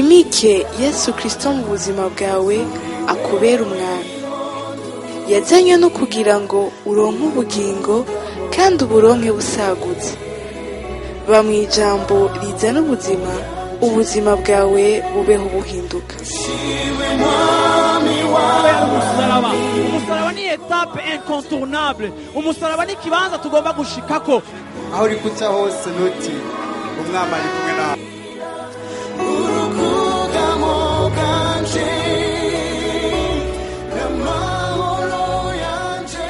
Wimike Yesu Kristo mu buzima bwawe, akubera umwami. Yazanywe no kugira ngo uronke ubugingo kandi uburonke busagutse. Ba mu ijambo rizana ubuzima, ubuzima bwawe bubeho buhinduka. Umusaraba, umusaraba ni étape incontournable. Umusaraba ni ikibanza tugomba gushikako. Aho uri kuca hose, ntutinye, Umwami ari kumwe nawe. Urukugamo bwanje n'amahoro yanje.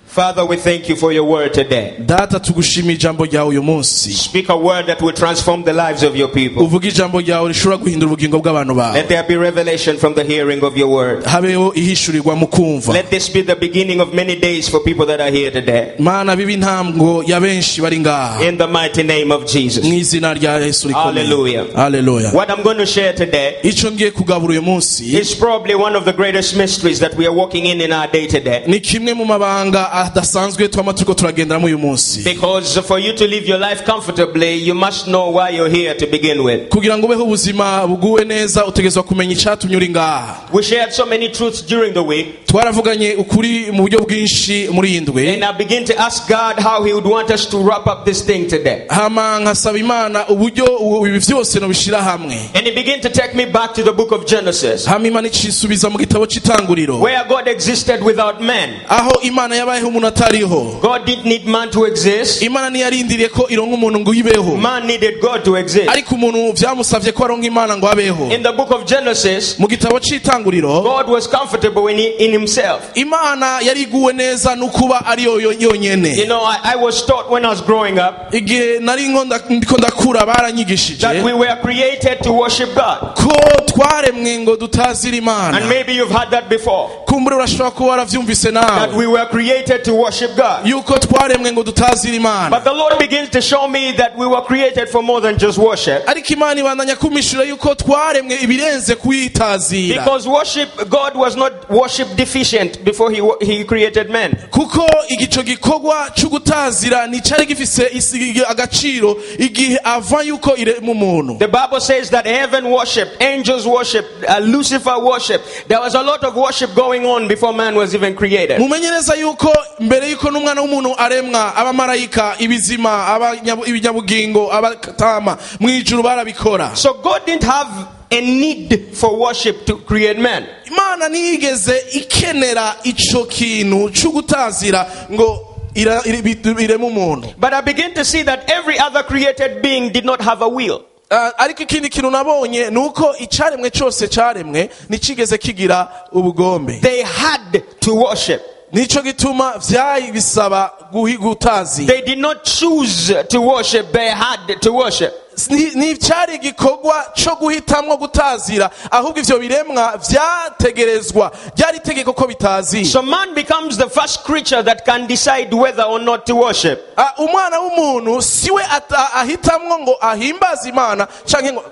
Father, we thank you for your word today. Data, tugushimiye ijambo ryawe uyu munsi. Speak a word that will transform the lives of your people. Uvuge ijambo ryawe rishobora guhindura ubugingo bw'abantu bawe. Let there be revelation from the hearing of your word. Habeho ihishurirwa mu kumva. Let this be the beginning of many days for people that are here today. Mana, bibe intango ya benshi bari ngaha. In the mighty name of Jesus. Mu izina rya Yesu rikomeye. Hallelujah. Haleluya. What I'm going to share today Icyo ngiye kugabura uyu munsi is probably one of the greatest mysteries that we are walking in our day today. Ni kimwe mu mabanga adasanzwe twama turiko turagenderamo uyu munsi. Because for you to live your life comfortably, you must know why you're here to begin with. Kugira ngo ubeho ubuzima buguwe neza, utegerezwa kumenya icyatumye uri ngaha. We shared so many truths during the week, Twaravuganye ukuri mu buryo bwinshi muri iyi ndwi. And I begin to ask God how He would want us to wrap up this thing today. Hama nkasaba Imana uburyo ibi byose nobishira hamwe. And He began to take me back to the book of Genesis, Hama Imana icisubiza mu gitabo cy'Itanguriro, where God existed without man. Aho Imana yabayeho umuntu atariho. God didn't need man to exist. Imana ntiyarindiriye ko ironka umuntu ngo ibeho. Man needed God to exist. Ariko umuntu byamusabye ko aronka Imana ngo abeho. In the book of Genesis, Mu gitabo cy'Itanguriro, God was comfortable in himself. Imana yari iguwe neza no kuba ari yo yonyene. I was taught when I was growing up Igihe nari ndiko ndakura, baranyigishije that we were created to worship God. ko twaremwe ngo dutazira Imana. And maybe you've heard that before. Kumbura urashobora kuba waravyumvise That nawe, we were created to worship God. yuko twaremwe ngo dutazira Imana. But the Lord begins to show me that we were created for more than just worship. Ariko Imana ibandanya kumpishura yuko twaremwe ibirenze kuyitazira. Because worship, God was not worship deficient before He created man. Kuko igico gikorwa cyo gutazira nticari gifise agaciro igihe ava yuko irema umuntu. The Bible says that heaven worshiped, angels worshiped, Lucifer worshiped. There was a lot of worship going on before man was even created. Mumenye neza yuko mbere yuko n'umwana w'umuntu aremwa, abamarayika, ibizima, ibinyabugingo, abatama mu ijuru barabikora. So God didn't have a need for worship to create man. Imana ntiyigeze ikenera ico kintu cyo gutazira ngo ireme umuntu. But I begin to see that every other created being did not have a will. Ah, ariko ikindi kintu nabonye ni uko icaremwe cyose caremwe ntikigeze kigira ubugombe. They had to worship. Nico gituma vyari bisaba gutazira. They did not choose to worship, they had to worship. Nticyari igikorwa cyo guhitamwo gutazira, ahubwo ivyo biremwa vyategerezwa, ryari itegeko ko bitazira. So man becomes the first creature that can decide whether or not to worship. Ah, umwana w'umuntu siwe ahitamwo ngo ahimbaze Imana canke ngo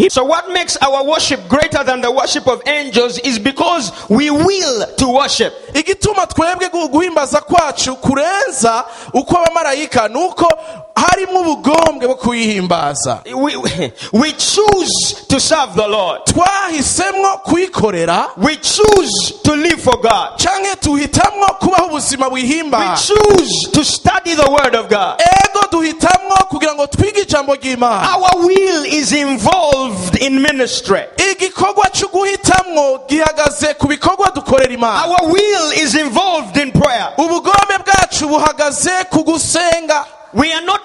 So what makes our worship greater than the worship of angels is because we will to worship. Igituma twebwe guhimbaza kwacu kurenza uko abamarayika ni uko harimo ubugombwe bwo kuyihimbaza. We choose to serve the Lord. Twahisemwo kuyikorera. We choose to live for God. Canke tuhitamwo kubaho ubuzima We buhimbaza. choose to study the Word of God. Ego, duhitamwo kugira ngo twige ijambo ry'Imana. Our will is involved in ministry. Igikorwa cyo guhitamwo gihagaze ku bikorwa dukorera Imana. Our will is involved in prayer. Ubugombe bwacu buhagaze ku gusenga. We are not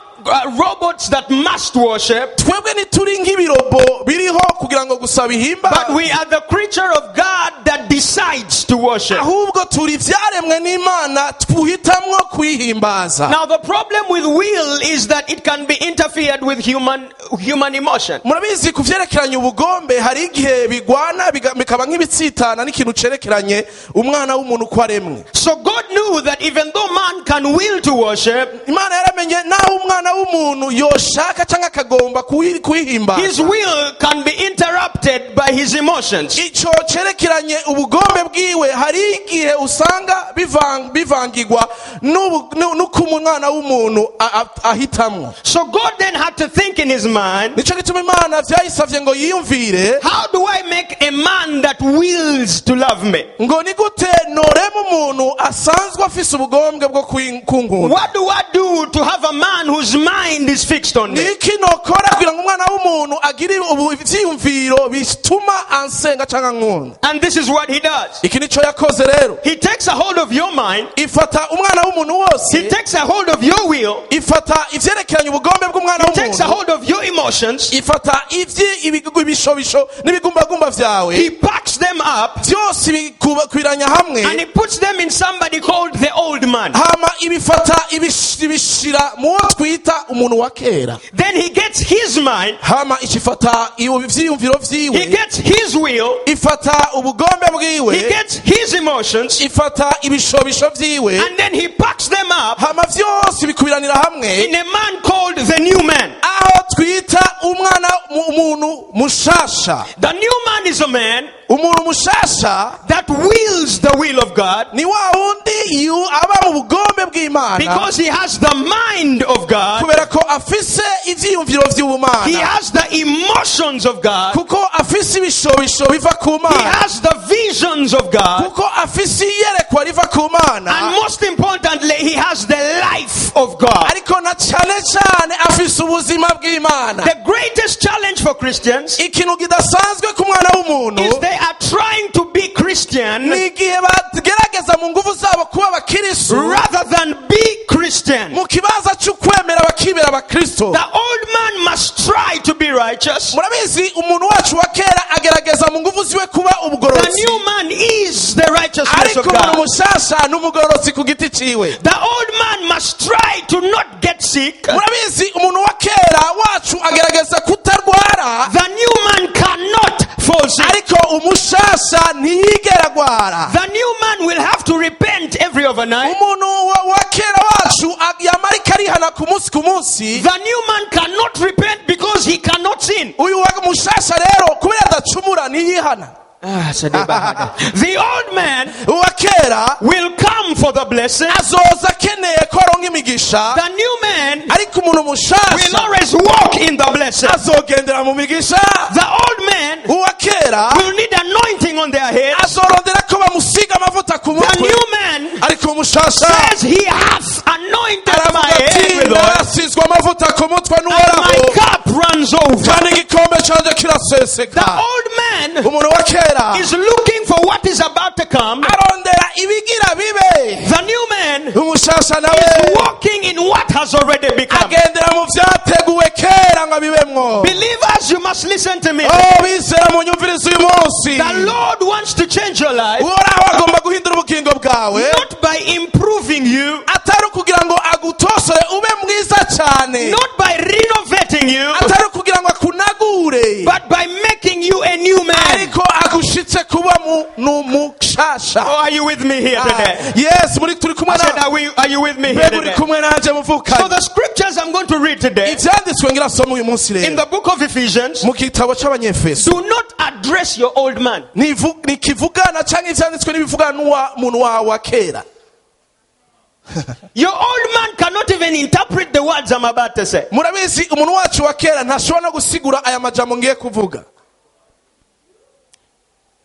robots that must worship, Twebwe ntituri nk'ibirobo biriho kugira ngo gusa bihimba, but we are the creature of God that decides to worship. Ahubwo turi ibyaremwe n'Imana tuhitamwo kuyihimbaza. Now, the problem with will is that it can be interfered with human emotion. Murabizi, ku vyerekeranye ubugombe hari igihe bigwana bikaba nk'ibitsitana n'ikintu cerekeranye umwana w'umuntu uko aremwe. So God knew that even though man can will to worship, Imana yaramenye naho umwana w'umuntu yoshaka cyangwa akagomba his kuyihimbaza, will can be interrupted by by his emotions. Ico cerekeranye ubugombe bwiwe hari igihe usanga bivangirwa n'uko umwana w'umuntu ahitamwo. So God then had to think in his mind, Nico gituma Imana vyayisavye ngo yiyumvire, how do I make a man that wills to love me? Ngo ni gute norema umuntu asanzwe afise ubugombwe bwo kunkunda? What do I do to have a man whose mind is fixed on me? Niki nokora kugira ngo umwana w'umuntu agire ivyiyumviro bituma ansenga canke ankunda? And this is what he does. Iki nico yakoze rero. He takes a hold of your mind. Ifata umwana w'umuntu He wose. takes a hold of your will. Ifata ivyerekeranye ubugombe bw'umwana He takes a w'umuntu. hold of your emotions. Ifata ibishobisho n'ibigumbagumba vyawe. He packs them up Byose bikukwiranya hamwe. And he puts them in somebody called the old man. Hama ibifata ibishira mu wo twita umuntu wa kera. Then he gets his mind. Hama ikifata ivyiyumviro He vyiwe. gets his will. Ifata ubugombe He bwiwe. gets his emotions. Ifata ibishobisho vyiwe. And then he packs them up Hama vyose bikubiranira hamwe in a man called the new man. aho twita umwana umuntu mushasha. The new man is a man Umuntu mushasha that wills the will of God ni wa wundi aba mu bugombe bw'Imana because he has the mind of God. kubera ko afise ivyiyumviro He vy'ubumana, has the emotions of God. kuko afise ibishobisho biva ku He Mana, has the visions of God. kuko afise iyerekwa riva ku And Mana, most importantly, he has the life of God. ariko na cane cane afise ubuzima bw'Imana. The greatest challenge for Christians Ikintu kidasanzwe ku mwana w'umuntu is they are trying to be Christian ni igihe bagerageza mu nguvu zabo kuba abakristo rather than be Christian. mu kibanza cy'ukwemera bakibera abakristo. The old man must try to be righteous. Murabizi, umuntu wacu wa kera agerageza mu nguvu ziwe kuba The ubugororotsi, new man is the righteousness ariko of umuntu God. mushasha ni umugororotsi ku giti ciwe. The old man must try to not get sick. Murabizi, umuntu wa kera wacu agerageza kutarwara, The new man cannot fall sick. ariko umushasha ntiyigera agwara. The new man will have to repent every overnight. Umuntu wa kera wacu yamarika arihana ku munsi ku munsi. The new man cannot repent because he cannot sin. Uyu wa mushasha rero kubera adacumura ntiyihana. The old man Uwa kera will come for the blessing. azoza akeneye ko aronka imigisha, The new man ariko umuntu will mushasha always walk in the blessing. azogendera mu migisha. The old man Uwa kera will need anointing on their head. azorondera ko bamusiga amavuta ku The mutwe, new man ariko umushasha says he hath anointed my aravuga head ati with oil narasizwe amavuta ku mutwe and my n'Uhoraho, cup runs over. kandi igikombe canje The kiraseseka. old man Umuntu wa kera is looking for what is about to come. arondera ibigira bibe. The new man Umushasha is nawe walking in what has already become. agendera mu vyateguwe kera ngo abibemwo. Believers, you must listen to me. Oh, bizera, munyumvirize uyu munsi. The Lord wants to change your life Uhoraho agomba guhindura ubugingo bwawe, not by improving you, atari ukugira ngo agutosore ube mwiza cyane, not by renovating you, atari ukugira ngo akunagure, but by making you a new man. ariko agushitse kuba muntu mushasha. Oh, are you with me here today? Yes, muri turi kumwe I said, na are you with me here mbega uri today? kumwe nanje So muvukanye? the scriptures I'm going to read today Ivyanditswe ngira soma uyu munsi in rero the book of Ephesians mu gitabo c'Abanyefeso do not address your old man. Nikivugana canke ivyanditswe n'ibivugana n'uwa muntu wawe wa kera. Your old man cannot even interpret the words I'm about to say. Murabizi, umuntu wacu wa kera ntashobora no gusigura aya majambo ngiye kuvuga.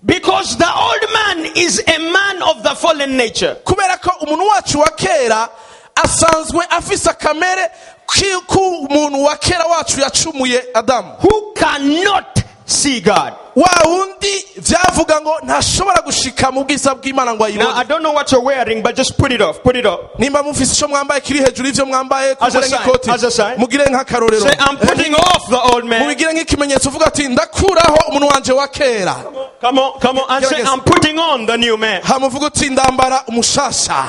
Because the old man is a man of the fallen nature. Kubera ko umuntu wacu wa kera asanzwe afise akamere k'umuntu wa kera wacu yacumuye, Adamu, Who cannot see God. wa wundi vyavuga ngo ntashobora gushika mu bwiza bw'Imana ngo Now, ayibone. I don't know what you're wearing, but just put it off. Put it off. Nimba mufise ico mwambaye kiri hejuru y'ivyo mwambaye, As a kumure sign, nk'ikoti, as a sign. mugire nk'akarorero. Say, I'm putting off the old man. Mubigire nk'ikimenyetso, uvuga ati ndakuraho umuntu wanje wa kera. Come on, come on. And say, I'm putting on the new man. Hama uvuga uti ndambara umushasha.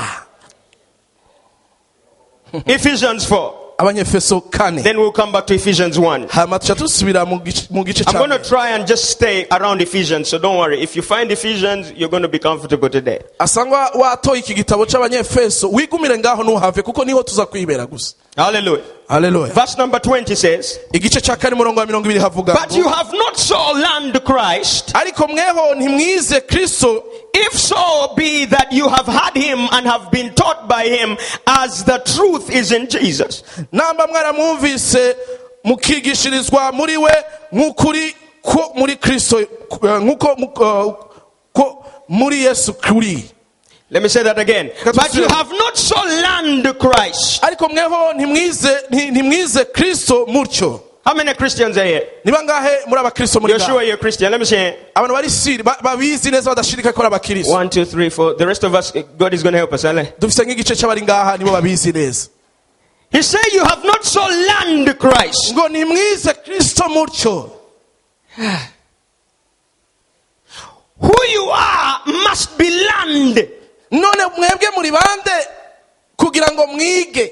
Ephesians 4. Abanyefeso 4. Then we'll come back to Ephesians 1. Hama tuca dusubira mu gice I'm cya going to mbere. try and just stay around Ephesians, so don't worry. If you find Ephesians, you're going to be comfortable today. Asangwa watoye iki gitabo c'Abanyefeso, wigumire ngaho, ntuhave, kuko niho tuza kwibera gusa. Hallelujah. Haleluya. Verse number 20 says, Igice cya 4, umurongo wa 20 havuga "But ngo, you have not so learned Christ, ariko mweho ntimwize Kristo, if so be that you have heard him and have been taught by him as the truth is in Jesus." namba mwaramwumvise mukigishirizwa muri we nk'ukuri ko muri Kristo, nk'uko ko muri Yesu kuri. Let me say that again. That's But you true. have not so learned Christ. Ariko mweho ntimwize Kristo mutyo. How many Christians are here? Ni bangahe muri abakristo muri You're ngaha? sure you're a Christian? Let me see. Abantu bari siri babizi neza badashirika ko ari abakristo. 1, 2, 3, 4. The rest of us, God is going to help us. Ale. Dufise nk'igice c'abari ngaha nibo babizi neza. He said, "You have not so learned Christ." Ngo ntimwize Kristo mutyo. Who you are must be learned. None mwebwe muri bande kugira ngo mwige?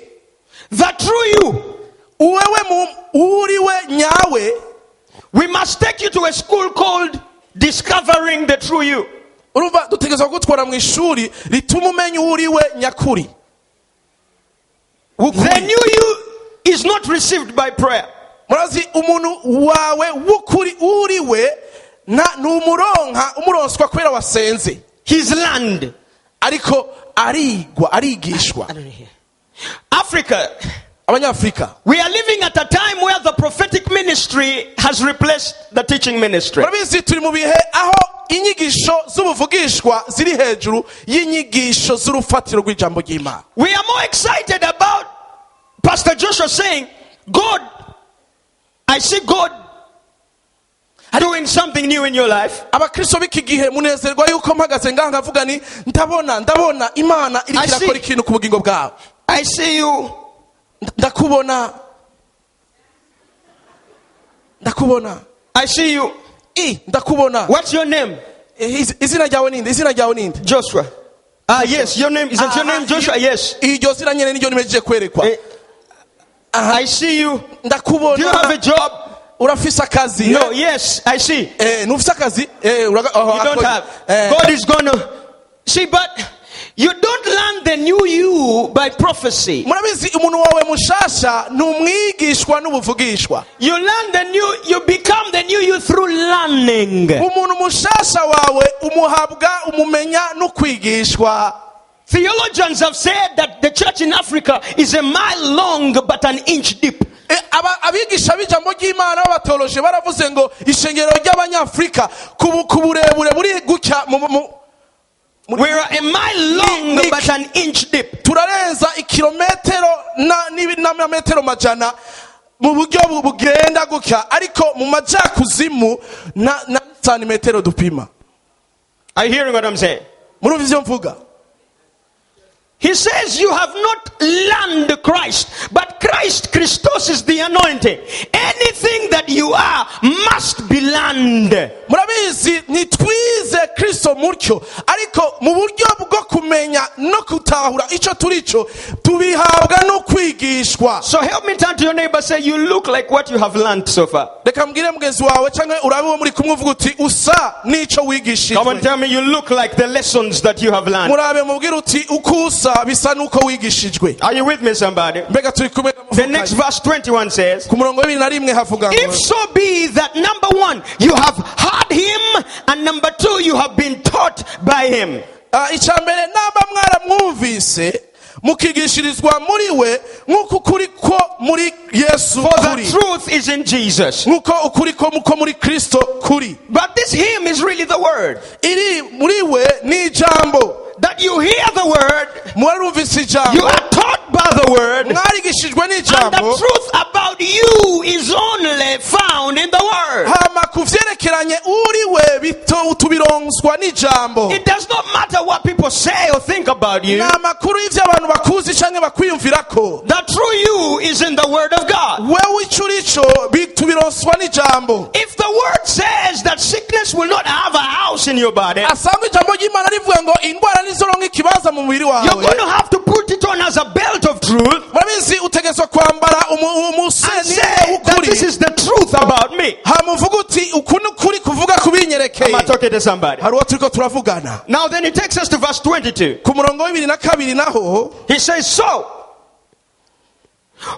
The true you. Wewe uriwe nyawe. We must take you to a school called Discovering the True You. Urumva dutegerezwa kugutwara mu ishuri rituma umenya uwo uriwe nyakuri. The W'ukuri. new you is not received by prayer. Murazi umuntu wawe w'ukuri uriwe na ntumuronka umuronswa kubera wasenze. He's learned. Ariko arigwa, arigishwa. Africa, Abanyafurika, we are living at a time where the prophetic ministry has replaced the teaching ministry. murabizi turi mu bihe aho inyigisho z'ubuvugishwa ziri hejuru y'inyigisho z'urufatiro rw'ijambo ry'Imana. We are more excited about Pastor Joshua saying, "God, I see God doing something new in your life." Abakristo b'iki gihe munezerwa yuko mpagaze ngaha nkavuga ni ndabona Imana iriko I see. irakora ikintu ku bugingo bwawe. I see you. Ndakubona, ndakubona. I see you. I ndakubona. What's your name? Izina ryawe ninde? Izina ryawe ninde? Joshua. Ah, yes, your name. Is that your name, Joshua? Yes. Iryo zina nyene niryo nimejeje kwerekwa. I see you. Do Ndakubona. you have a job? Urafise akazi? No, yes, I see. Ntufise akazi? Oh, You don't have. God is going to. See, but you don't learn the new you by prophecy. Murabizi umuntu wawe mushasha ntumwigishwa n'ubuvugishwa. You learn the new, you become the new you through learning. Umuntu mushasha wawe umuhabwa, umumenya no kwigishwa. Theologians have said that the church in Africa is a mile long but an inch deep. Abigisha b'ijambo ry'Imana b'abatoloje baravuze ngo ishengero ry'Abanyafurika ku burebure buri gutya We are a mile long Nick. but an inch deep. Turarenza ikirometero n'amametero majana mu buryo bugenda gutya, ariko mu majakuzimu na santimetero dupima. Are you hearing what I'm saying? Murumva ivyo mvuga? He says you have not learned Christ, but Christ, Christos is the anointing. Anything that you are must be learned. Murabizi ntitwize Kristo mutyo, ariko mu buryo bwo kumenya no gutahura icyo turi cyo tubihabwa no kwigishwa. So help me turn to your neighbor, say, "You look like what you have learned so far." Reka mbwire mugenzi wawe cyangwa urabe uwo muri kumwe uvuga uti usa n'icyo Come on, wigishijwe. tell me you look like the lessons that you have learned. Murabe mubwire uti uko usa bisa n'uko wigishijwe. Are you with me, somebody? Mbega turi kumwe? The next verse 21 says, Ku murongo wa 21 havuga ngo, "If so be that number one, you have heard him, and number two, you have been taught by him." Ah, icya mbere namba mwaramwumvise mukigishirizwa muri we nk'uko ukuri ko muri Yesu For the kuri. truth is in Jesus. Nk'uko ukuri ko muri Kristo kuri. But this him is really the word. Iri muri we ni ijambo. That you hear the word, Mwarumvise you ijambo, are taught by the word, mwarigishijwe and the n'ijambo. truth about you is only found in the word. Hama ku vyerekeranye uri we tubironswa n'ijambo. It does not matter what people say or think about you. Ni amakuru y'ivyo abantu bakuzi canke bakwiyumvirako. The true you is in the word of God. Wewe ico urico tubironswa n'ijambo. If the word says that sickness will not have a house in your body, Asanga ijambo ry'Imana rivuga ngo indwara nizoronka ikibanza mu mubiri you're wawe, going to have to put it on as a belt of truth. murabizi. Murabizi, utegerezwa kwambara And umuseni say that w'ukuri, this is the truth about me. hama uvuga uti uku ni ukuri kuvuga kubinyerekeye. Am I talking to somebody? Hari uwo turiko turavugana? Now then he takes us to verse 22. Ku murongo wa 22 naho, He says, "So,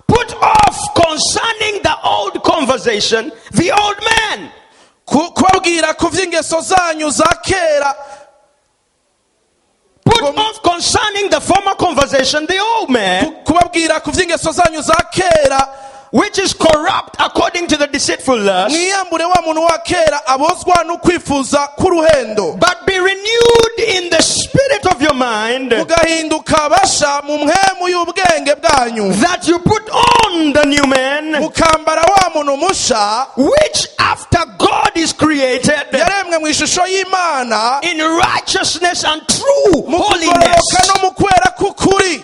put off concerning the old conversation the old man." Kubabwira ku vy'ingeso zanyu za kera. Put off concerning the former conversation the old man, Kubabwira ku vy'ingeso zanyu za kera, which is corrupt according to the deceitful lust, mwiyambure wa muntu wa kera abozwa n'ukwifuza k'uruhendo, but be renewed in the spirit of your mind, mugahinduka basha mu mpwemu y'ubwenge bwanyu, that you put on the new man, mukambara wa muntu musha, which after God is created yaremwe mu ishusho y'Imana in righteousness and true mu holiness. kugororoka no mu kwera k'ukuri.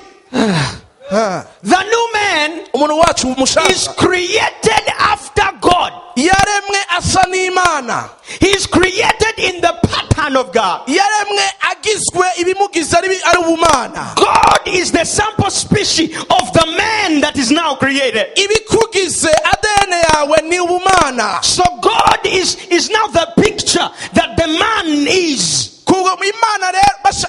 The new man Umuntu wacu is mushasha created after God. yaremwe asa n'Imana. He is created in the pattern of God. Yaremwe agizwe ibimugize ari ubumana. God is the sample species of the man that is now created. Ibikugize, ADN yawe ni ubumana. So God is now the picture that the man is. Imana rero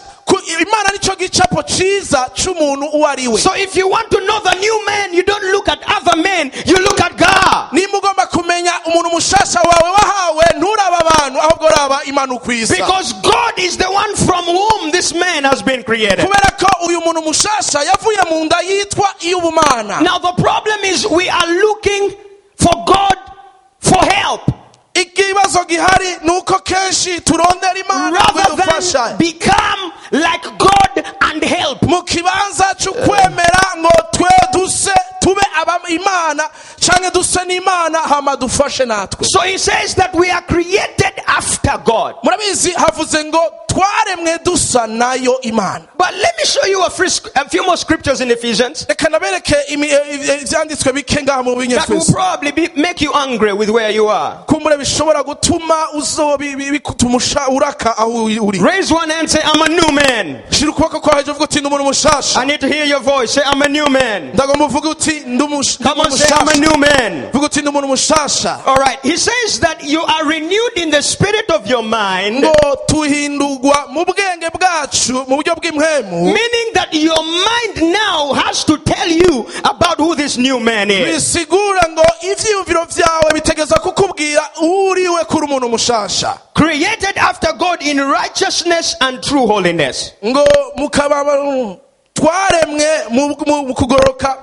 Imana nicyo gicapo ciza c'umuntu uwo ari we. So if you want to know the new man, you don't look at other men, you look at God. Nimba ugomba kumenya umuntu mushasha wawe wahawe, nturaba abantu, ahubwo raba Imana ukwisa. Because God is the one from whom this man has been created. Kubera ko uyu muntu mushasha yavuye mu nda yitwa iy'ubumana. Now the problem is we are looking for God for help Ikibazo gihari ni uko kenshi turondera Imana rather kudufasha than become like God and help. mu kibanza cyo kwemera ngo twe duse tube aba Imana canke duse n'Imana hama dufashe natwe. So he says that we are created after God. Murabizi, havuze ngo twaremwe dusa nayo Imana. But let me show you a few more scriptures in Ephesians Reka nabereke ivyanditswe bike ngaha mu that will Binyefeso probably make you angry with where you are. kumbure bishobora gutuma bikutuma uraka aho uri. Raise one hand and say, "I'm a new man." Shira ukuboko kwawe hejuru uvuge uti ndi umuntu mushasha. I need to hear your voice. Say, "I'm a new man." Ndagomba uvuge uti ndi Come on, say, "I'm a mushasha. new man." Vuga uti ndi umuntu mushasha. All right. He says that you are renewed in the spirit of your mind, Ngo tuhindurwa mu bwenge bwacu mu buryo bw'impwemu, meaning that your mind now has to tell you about who this new man is. Bisigura ngo ivyiyumviro vyawe bitegeza kukubwira uwo uriwe kuri umuntu mushasha. Created after God in righteousness and true holiness. Ngo mukaba twaremwe mu kugororoka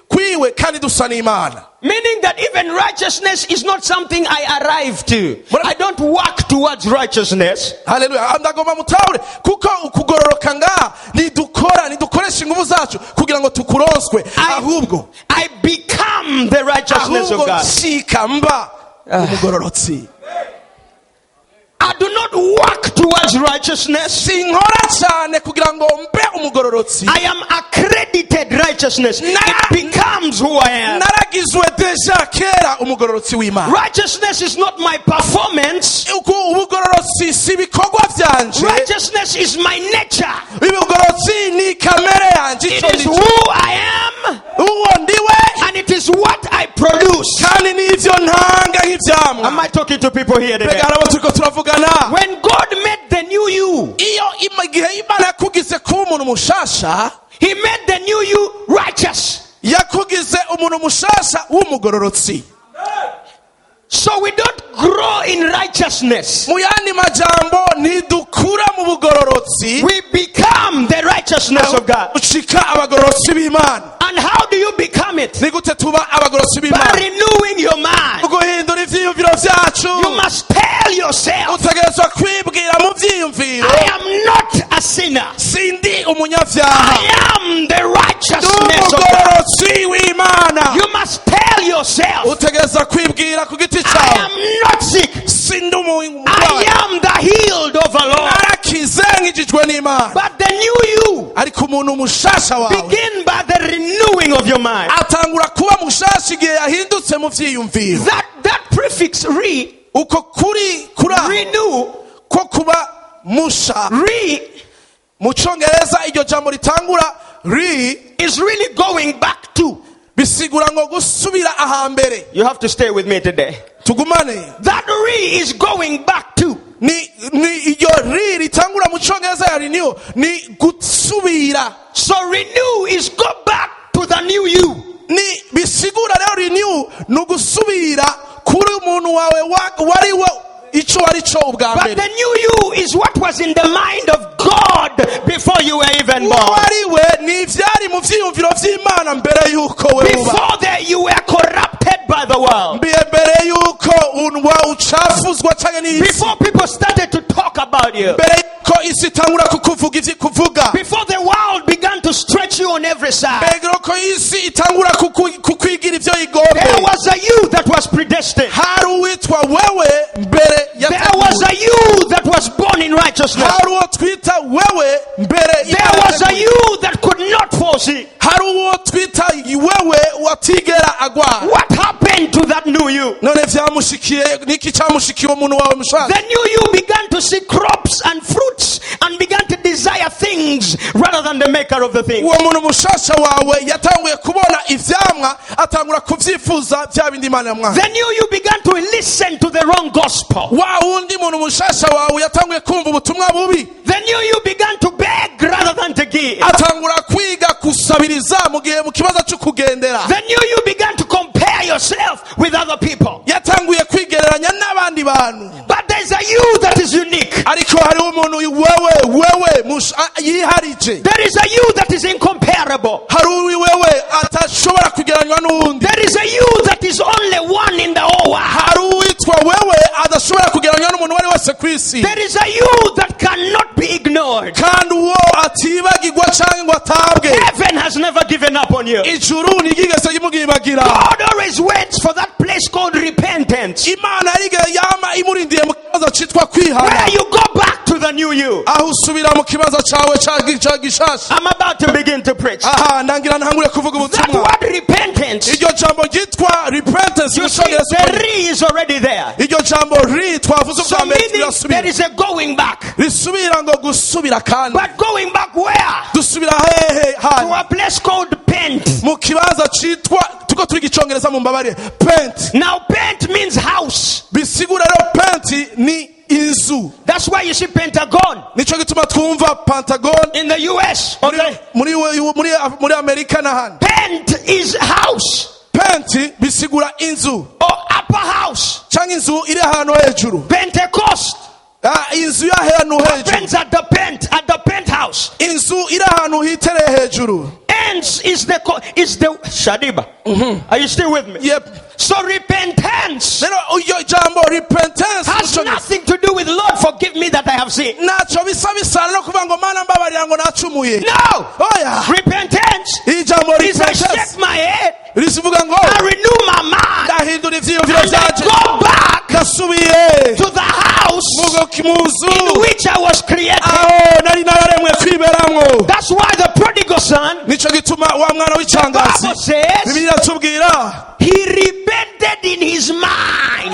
kwiwe kandi dusa n'Imana. Meaning that even righteousness is not something I arrive to. I don't work towards righteousness. Haleluya, ndagomba mutahure kuko ukugororoka ngaha ntidukora, ntidukoresha ingufu zacu kugira ngo tukuronswe, ahubwo I become the righteousness of ahubwo God. ncika mba umugororotsi. I do not work towards righteousness. Sinkora cyane kugira ngo mbe umugororotsi. I am accredited righteousness. It becomes who I am. Naragizwe déjà kera umugororotsi w'Imana. Righteousness is not my performance. Uku ubugororotsi si ibikorwa byanje. Righteousness is my nature. Ubugororotsi ni kamere yanjye. It Icyo is ndi who I am uwo ndiwe and it is what I produce. kandi n'ivyo ntanga nk'ivyamwa. Am I talking to people here today? Mbega hari abo turiko turavugana? When God made the new you, Iyo igihe Imana yakugize kuba umuntu mushasha, He made the new you righteous. Yakugize umuntu mushasha w'umugororotsi. So we don't grow in righteousness. Mu yandi majambo, ntidukura mu bugororotsi. We become the righteousness of God. Ducika abagororotsi b'Imana. And how do you become it? Ni gute tuba abagororotsi By b'Imana? renewing your mind. Guhindura ivyiyumviro vyacu. You must tell yourself, Utegerezwa kwibwira mu vyiyumviro, "I am not a sinner. sindi umunyavyaha. I am the Ndi righteousness of God." umugororotsi w'Imana. You must tell yourself, Utegerezwa kwibwira ku giti "I cyawe, am not sick. sindi I umurwayi. am the healed of the Lord." Narakize, nkijijwe n'Imana. But the new you Ariko umuntu mushasha wawe begin by the renewing of your mind. atangura kuba mushasha igihe yahindutse mu vyiyumviro. That prefix re, Uko kuri aho renew, ko kuba musha, re mu Congereza iryo jambo ritangura Re is really going back to. Bisigura ngo gusubira ahambere. You have to stay with me today. Tugumane. That re is going back to. Ni iryo re ritangura mu cyongereza ya renew ni gusubira. So renew is go back to the new you. Ni bisigura rero renew ni ugusubira kuri umuntu wawe wari wo icyo wari cyo ubwa But mbere. the new you is what was in the mind of God before you were even Uwo born. wari we ni ivyari mu vyiyumviro vy'Imana mbere y'uko we uba. Before that, you were corrupted by the world. Mbere y'uko unwa ucafuzwa canke n'isi. Before people started to talk about you. Mbere y'uko isi itangura kukuvuga ivyo kuvuga. Before the world began to stretch you on every side. Mbere y'uko isi itangura kukwigira ivyo igombe. There was a you that was predestined. Hari uwitwa wewe mbere There was a you that was born in righteousness. hari uwo twita wewe mbere There was a you that could not foresee. hari uwo twita wewe watigera agwara. What happened to that new you? None vyamushikiye niki cyamushikiye umuntu wawe mushaka. The new you began to see crops and fruits and began to desire things rather than the maker of the thing. Uwo muntu mushasha wawe yatanguye kubona ivyamwa atangura kuvyifuza bya bindi Imana yamwaye. The new you began to listen to the wrong gospel. Wa wundi muntu mushasha wawe yatanguye kumva ubutumwa bubi. The new you began to beg rather than to give. Atangura kwiga kusabiriza mu gihe mu kibazo cyo kugendera. The new you began to compare yourself with other people. Yatanguye kwigereranya n'abandi bantu. But there's a you that is unique. Ariko hariho umuntu wewe yiharije. There is a you that is incomparable. Hari wewe atashobora kugereranywa n'uwundi. There is a you that is only one in the whole world. Hari uwitwa wewe adashobora kugereranywa n'umuntu uwo ari wese ku isi. There is a you that cannot be ignored. Kandi uwo atibagirwa cyangwa ngo atabwe. Heaven has never given up on you. Ijuru ntiryigeze rimwibagira. God always waits for that place called repentance. Imana yarigeze yama imurindiye mu kibazo cyitwa kwihana. Where you go back to the new you. Aho usubira mu kibazo cyawe cya gishasha. I'm about to begin to preach. Aha ndangira ntangure kuvuga That ubutumwa. word repentance, Iryo jambo ryitwa repentance you mu see, cyongereza. the re is already there. Iryo jambo ri twavuze So ubwa mbere meaning there rirasubira. is a going back. Risubira ngo gusubira kandi. But going back where? Dusubira hehe To handi. a place called pent. Mu kibanza cyitwa tuko twiga icyongereza mu mbabare pent. Now pent means house. Bisigura rero pent ni inzu. That's why you see Pentagon Nico gituma twumva Pentagon in the US. Okay. muri Amerika n'ahandi. Pent is house Pent bisigura inzu or upper house. cyangwa inzu iri ahantu hejuru. Pentecost Inzu y'ahantu hejuru. happens at the pent, at the penthouse. Inzu iri ahantu hitereye hejuru. Ends is the Shadiba. Are you still with me? Yep. So repentance Rero iryo jambo repentance has mu cyongereza nothing to do with Lord forgive me that I have sinned. ntacyo bisa bisana no kuvuga ngo Mana mbabarira ngo nacumuye. No. Oya. Repentance Iri jambo is I repentance shake my head, risivuga ngo I renew my mind, ndahindura ivyiyumviro and I byanje go back ndasubiye to the house mu nzu in which I was created. aho nari nararemwe kwiberamwo. That's why the prodigal son, Nico gituma wa mwana w'icangazi Bible says, Bibiliya iratubwira he repented in his mind.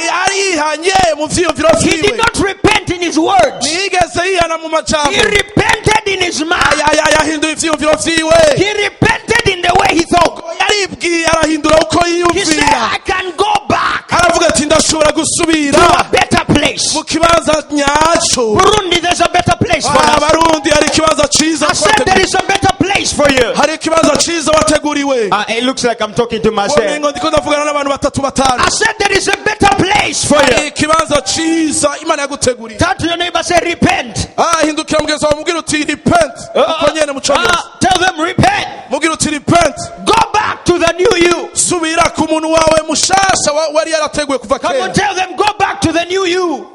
yarihanye mu vyiyumviro He did vyiwe. not repent in his words. Ntiyigeze yihana mu majambo. He repented in his mind. Yahinduye ivyiyumviro vyiwe. He repented in the way he thought. Yaribwiye arahindura uko He said, yiyumvira. I can go back Aravuga ati ndashobora to gusubira a better place. mu kibanza nyaco. Burundi, there's a better place for us. Abarundi hari ikibanza ciza I said there is a better place for you. hari ikibanza ciza wateguriwe. It looks like I'm talking to myself. Womengo ndiko ndavugana n'abantu batatu batanu. I said there is a better place for Hari you. ikibanza ciza Imana yaguteguriye. Turn to your neighbor, say repent. Hindukira mugenzi wawe mubwire uti repent. Uko nyene mu congereza. Tell them repent. Mubwire uti repent. Go back to the new you. Subira ku muntu wawe mushasha wari yarateguwe kuva Come on, kera. tell them go back to the new you.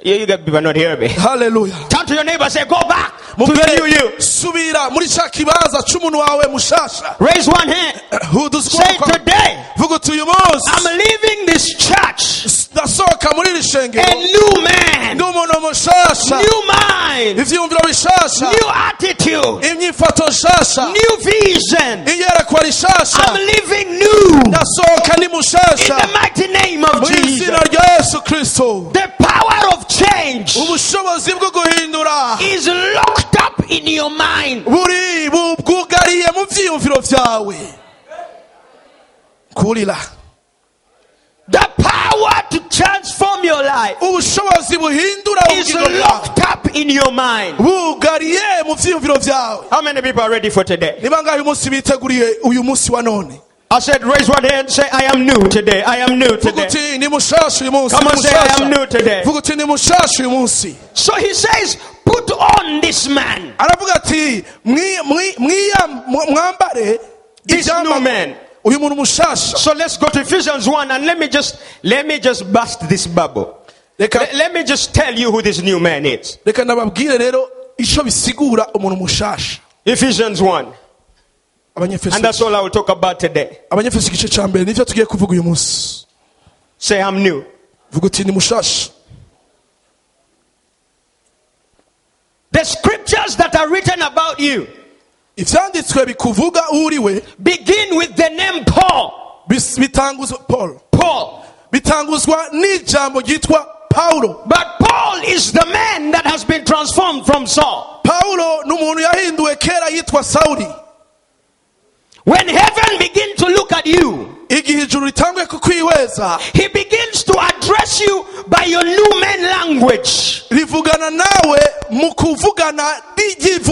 You got people not hear me. Hallelujah. Turn to your neighbor, say go back to the Mubwire new you. subira muri ca kibanza c'umuntu wawe mushasha. Raise one hand. Huduza Say ukuboko kwawe. today, Vuga uti uyu munsi I'm leaving this church ndasohoka muri iri shengero a new man, ndi umuntu mushasha. new mind, Ivyiyumviro bishasha. new attitude, Imyifato nshasha. new vision. Iyerekwa rishasha. I'm living new in Ndasohoka ndi mushasha the mighty name of mu Jesus. izina rya Yesu Kristo. The power of change Ubushobozi bwo guhindura is locked up in your mind. Buri bwugariye mu vyiyumviro vyawe kurira. The power to transform your life Ubushobozi buhindura is ubugingo bwawe locked up in your mind. bugariye mu vyiyumviro vyawe. How many people are ready for today? Ni bangahe uyu munsi biteguriye uyu munsi wa none? I said, raise one hand, say, "I am new today. I am new Vuga today." uti ni mushasha uyu munsi. Come Ni on, say, "I mushasha. am new today." Vuga uti ni mushasha uyu munsi. So he says, put on this man, Aravuga ati mwambare this new man. Uyu muntu mushasha. So let's go to Ephesians 1 and let me just bust this bubble. Reka Let me just tell you who this new man is. Reka ndababwire rero ico bisigura umuntu mushasha. Ephesians 1. And that's Abanyefeso all I will talk about today. Abanyefeso igice ca mbere nivyo tugiye kuvuga uyu munsi. Say, "I'm new." Vuga uti ni mushasha. The scriptures that are written about you Ivyanditswe bikuvuga uriwe begin with the name Paul. Bitanguzwa Paul Paul. bitanguzwa n'ijambo ryitwa Paulo. But Paul is the man that has been transformed from Saul. Paulo ni umuntu yahinduwe kera yitwa Sawuli. When heaven begins to look at you, Igihe ijuru ritanguye kukwihweza, he begins to address you by your new man language. Rivugana nawe mu kuvugana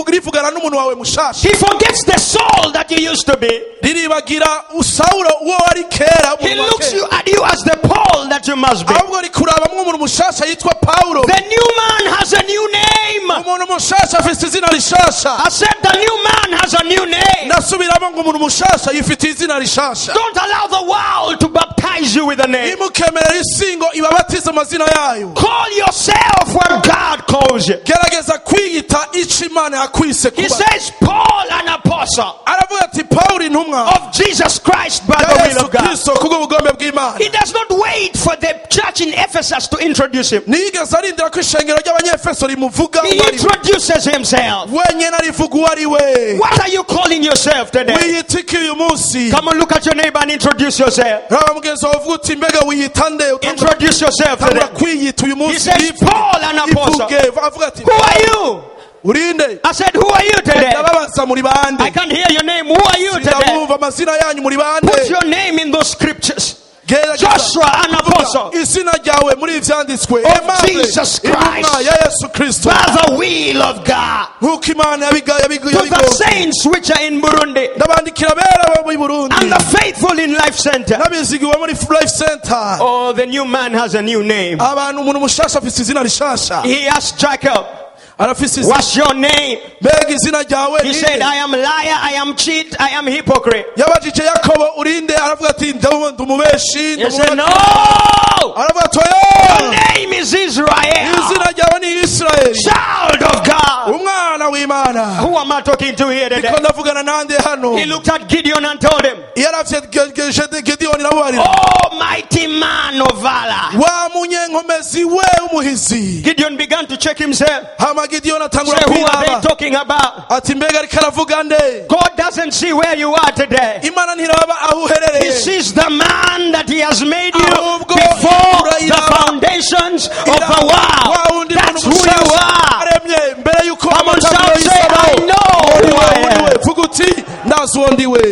rivugana n'umuntu wawe mushasha. He forgets the Saul that you used to be. Riribagira Sawulo uwo wari kera He umuntu wa looks kera. you at you as the Paul that you must be. Ahubwo rikurabamwo umuntu mushasha yitwa Paulo. The new man has a new name. Umuntu mushasha afise izina rishasha. I said the new man has a new name. Ndasubiramo ngo umuntu mushasha yifitiye izina rishasha. Don't allow the world to baptize you with a name. Ntimukemerere isi ngo ibabatize amazina yayo. Call yourself what God calls you. Gerageza kwiyita ico Imana yakwise He kuba. says, Paul, an apostle Aravuga ati Pawulo intumwa of Jesus Christ by ya the will Yesu of God. Kristo kubw'ubugombe bw'Imana. He does not wait for the church in Ephesus to introduce him. Ntiyigeze arindira ko ishengero ry'Abanyefeso rimuvuga He uwo ari we. introduces himself. Wenyine arivuga uwo ari we. What are you calling yourself today? Wiyita iki uyu munsi? Come on, look at your neighbor and introduce yourself. Raba mugenzi wawe uvuga uti mbega wiyita nde? Introduce yourself today. Tangura kwiyita uyu He munsi. says, Ivuge. Paul, an apostle. Ivuge. Avuga ati Who are you? Urinde? I said, who are you today? Ndababaza muri bande? I can't hear your name. Who are you today? Ndabumva amazina yanyu muri bande? Put your name in those scriptures. Gerageza Joshua, an apostle izina ryawe muri ibi vyanditswe. of Aimable, Jesus intumwa Christ ya Yesu Kristo by the will of God. nk'uko Imana To the yabigombye. saints which are in Burundi Ndabandikira bera bo muri Burundi and the faithful in Life Center. n'abizigiwe muri Life Center. Oh, the new man has a new name. Abantu umuntu mushasha afise izina rishasha. He asked Jacob, Arafise izina. "What's your name?" Mbega izina ryawe He ninde? said, "I am liar, I am cheat, I am hypocrite." Yabajije Yakobo urinde aravuga ati ndi umubeshi. He said, "No, Aravuga ati your oya name is Israel, izina ryawe ni Isirayeli child of God." umwana w'Imana. Who am I talking to here today? Ndiko ndavugana nande hano? He looked at Gideon and told him, Yaravye Gideyoni aramubarira "Oh, mighty man of valor." wa munyenkomezi we w'umuhizi. Gideon began to check himself. Hama Gideyoni atangura Say, who are they kwiraba talking about? ati mbega ariko aravuga nde? God doesn't see where you are today. Imana ntiraba aho He uherereye. sees the man that he has made you Ahubwo before the urayiraba. foundations of the Wa world. wundi That's muntu who you mushasha are. aremye mbere yuko Come on, amatanguriro shout, say, y'isi "I abaho. know Uriwe, who I am." uriwe. Vuga uti ndazi uwo ndiwe.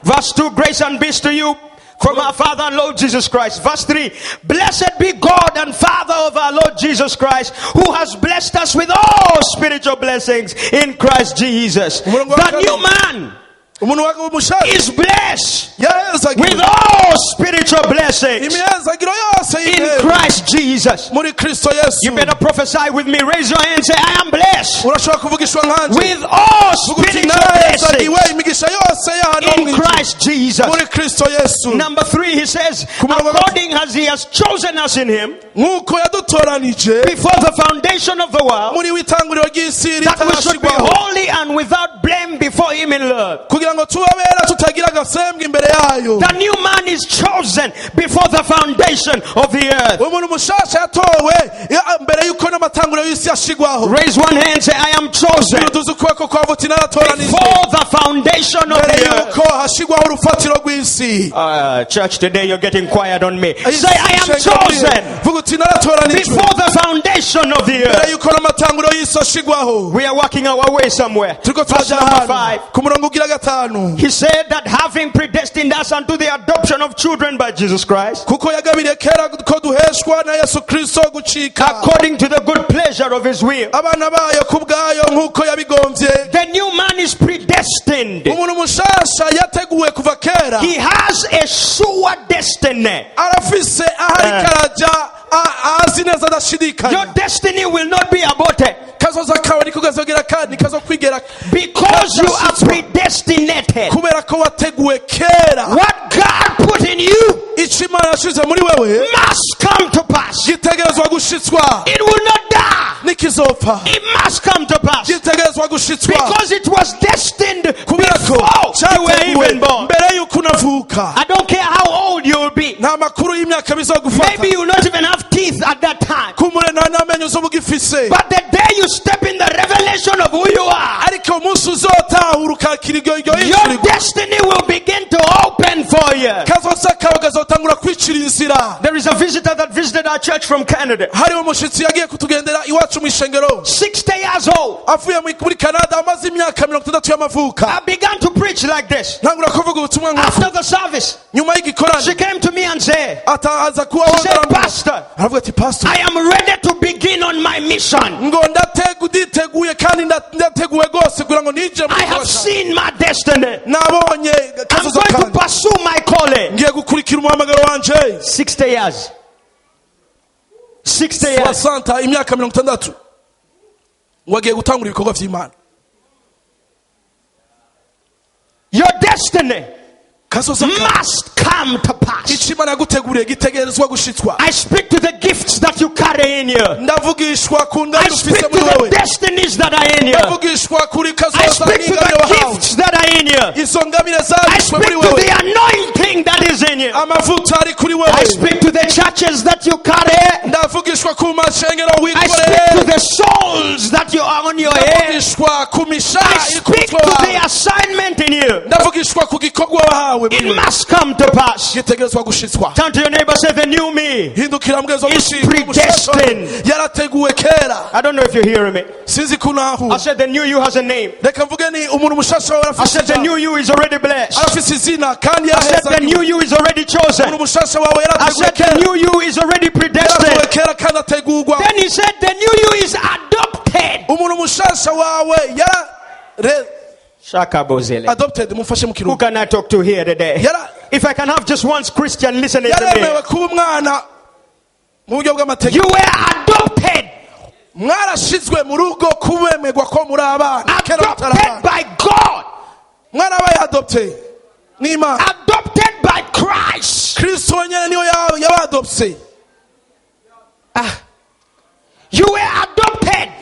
Verse 2: Grace and peace to you from our Father and Lord Jesus Christ. Verse 3: Blessed be God and Father of our Lord Jesus Christ, who has blessed us with all spiritual blessings in Christ Jesus. The new man Umuntu wa mushasha is blessed yahezagiwe with all spiritual blessings imihezagiro yose in y'intebe Christ Jesus. muri Kristo Yesu. You better prophesy with me. Raise your hand and say, "I am blessed Urashobora kuvugishwa nkanje with all vuga uti spiritual narahezagiwe blessings imigisha yose y'ahantu ho in mu ijuru Christ Jesus." muri Kristo Yesu. Number three, he says, according as he has chosen us in him Nk'uko yadutoranije before the foundation of the world, muri w'itanguriro ry'isi that we should be ritarashirwaho holy and without blame before him in love. kugira ngo tube abera tutagira agasembwa imbere yayo. The new man is chosen before the foundation of the earth. Umuntu mushasha yatowe mbere y'uko n'amatanguriro y'isi yashigwaho. Raise one hand and say, "I am chosen Uduze ukuboko kwawe uti naratoranijwe before the foundation of mbere the earth." y'uko hashigwaho urufatiro rw'isi. Church, today you're getting quiet on me. Say, "I am chosen Vuga uti naratoranijwe before the foundation of the Mbere earth. yuko n'amatanguro y'isi ashigwaho. We are working our way somewhere. Turiko Verse turaja number ahantu 5. ku murongo ugira gatanu. He said that having predestined us unto the adoption of children by Jesus Christ, Kuko yagabiriye kera ko duheshwa na Yesu Kristo gucika according to the good pleasure of his will. abana bayo ku bwayo nk'uko yabigombye. The new man is predestined. Umuntu mushasha yateguwe kuva kera. He has a sure destiny. Arafise aho ariko araja azi neza adashidikanya. Your destiny will not be aborted Kazoza kawe niko kazogera kandi kazokwigera because you are predestinated. kubera ko wateguwe kera. What God put in you Ico Imana yashize muri wewe must come to pass. gitegerezwa gushitswa. It will not die. Nikizopfa. It must come to pass Gitegerezwa gushitswa because it was destined kubera ko before you were cyateguwe even born. mbere yuko unavuka. I don't care how old you will be. Nta makuru y'imyaka bizogufata. Maybe you will not even have teeth at that time. Kumure nta n'amenyo uzoba ugifise. But the day you step in the revelation of who you are, Ariko umunsi uzotahura ukakira iryo your hishurirwa, destiny will begin to open for you. kazoza kawe kazotangura kwicira inzira. There is a visitor that visited our church from Canada. Hariho umushitsi yagiye kutugendera iwacu mu ishengero 60 years old. avuye muri Canada amaze imyaka 60 y'amavuka. I began to preach like this. Ntangura kuvuga ubutumwa nk'uku. After the service, Nyuma y'igikorane she came to me and said, ataza kuba She said, "Pastor, aravuga ati pastor, I am ready to begin on my mission. ngo nditeguye kandi ndateguwe rwose kugira ngo ninjire mu I have gikorwa cyawe. seen my destiny. Nabonye I'm kazoza going to kanjye. pursue my calling." Ngiye gukurikira umuhamagaro wanje. 60 years. 60 years. Santa imyaka 60 ngo agiye gutangura ibikorwa vy'Imana. Your destiny Kazoza kawe must come to pass. ico Imana yaguteguriye gitegerezwa gushitswa. I speak to the gifts that you carry in you. Ndavugishwa ku I ngabire speak ufise to muri the wewe. destinies that are in you. Ndavugishwa kuri I kazoza speak to n'ingabire the wahawe. gifts that are in you. Izo ngabire I zabitswe speak muri to wewe. the anointing that is in you. Amavuta ari kuri I wewe. speak to the churches that you carry. Ndavugishwa ku mashengero I speak wikoreye. to the souls that you are on your head. Ndavugishwa ku I mishaha iri ku speak mutwe to the wawe. assignment in you. Ndavugishwa ku gikorwa wahawe muri It wewe. must come to pass. Gitegerezwa gushitswa. Turn to your neighbor, say, "The new me." Hindukira mwezo Is mushitsi predestined. yarateguwe kera. I don't know if you're hearing me. Sinzi ko unahu. I said, "The new you has a name." Reka mvuge ni umuntu mushasha wawe I arafise said, "The ijambo. new you is already blessed." Arafise izina kandi I said, "The yarahezagiwe. new you is already chosen." Umuntu mushasha wawe I yarateguwe said, "The kera. new you is already Yarateguwe predestined." kera kandi ategurwa. Then he said, "The new you is adopted." Umuntu mushasha wawe yara Shaka Bozele. adopted mumfashe mu Who kirundi. can I talk to here today? Yara If I can have just one Christian listening to me. yaremewe kuba umwana mu buryo bw'amategeko. You were adopted. Mwarashizwe mu rugo kubemerwa ko muri abana kera mutari Adopted abana. by God. Mwarabaye adopted n'Imana. Adopted by Christ. Kristo wenyene niwe yabadopse. You were adopted.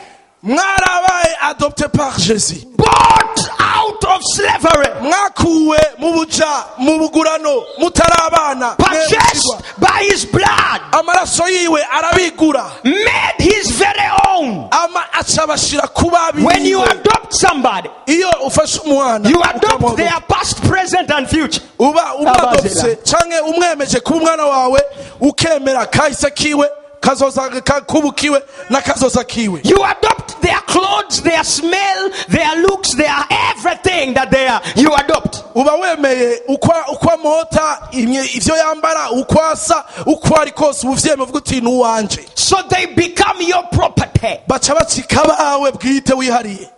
Mwarabaye adopté par Jésus. Bought out of slavery. Mwakuwe mu buja mu bugurano mutari abana. Purchased by his blood. Amaraso yiwe arabigura. Made his very own. Ama acabashira kuba When you abiwe. adopt somebody, Iyo ufashe umwana you adopt ukamuha their past, present, and future. uba umwadopse canke umwemeje kuba umwana wawe ukemera kahise kiwe kazoza kubu kiwe na kazoza kiwe. You adopt their clothes, their smell, their looks, their everything that they are. You adopt. Uba wemeye uko uko amota ivyo yambara uko asa uko ari kose uba uvyemeye uvuga uti ni uwanje. So they become your property. Baca bacika abawe bwite wihariye.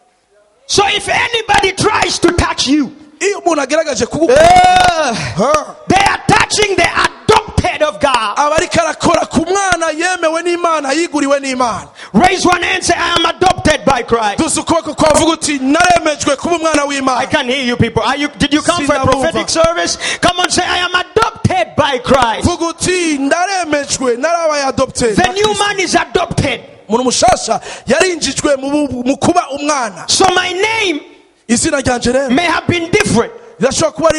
So if anybody tries to touch you, Iyo umuntu agaragaje kugukora they are touching the adopted of God. aba ariko arakora ku mwana yemewe n'Imana yiguriwe n'Imana. Raise one hand and say, "I am adopted by Christ." Duze ukuboko kwavuga uti naremejwe kuba umwana I w'Imana. can hear you people. Did you come for a Sinabumva. prophetic service? Come on, say, "I am adopted by Christ." Vuga uti ndaremejwe narabaye adopted. The new man is adopted. Umuntu mushasha yarinjijwe mu kuba umwana. So my name Izina ryanje rero may have been different, rirashobora kuba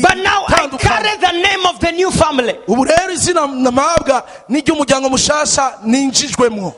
but now I ritandukanye. carry the name of the new family. Ubu rero izina mpabwa n'iry'umuryango mushasha ninjijwemwo.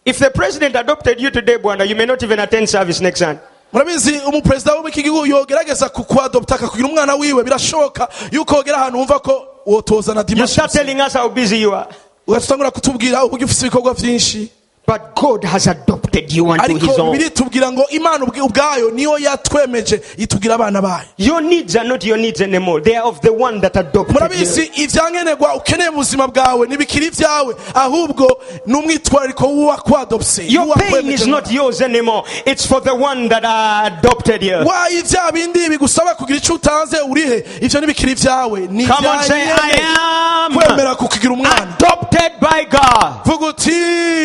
If the president adopted you today, Bwana, you may not even attend service next time. Murabizi umuperezida w'iki gihugu yogerageza kukuadopta akakugira umwana wiwe birashoboka yuko wogera ahantu wumva ko wotoza na You dimanche. start telling us how busy you are. Ugatangura kutubwira uburyo ufite ibikorwa byinshi. But God has adopted you unto Ariko His own. Bibiliya itubwira ngo Imana ubwayo niyo yatwemeje itubwira abana bayo. Your needs are not your needs anymore. They are of the one that adopted you. Murabizi, ibyankenerwa ukeneye mu buzima bwawe ntibikiri ibyawe, ahubwo ni umwitwarariko w'uwakwadopse. Your pain is not yours anymore. It's for the one that adopted you. Wayi bya bindi bigusaba kugira icyo utanze urihe, ibyo ntibikiri ibyawe, ni Come on, say, ibya "I am kwemera kukigira umwana. adopted by God." Vuga uti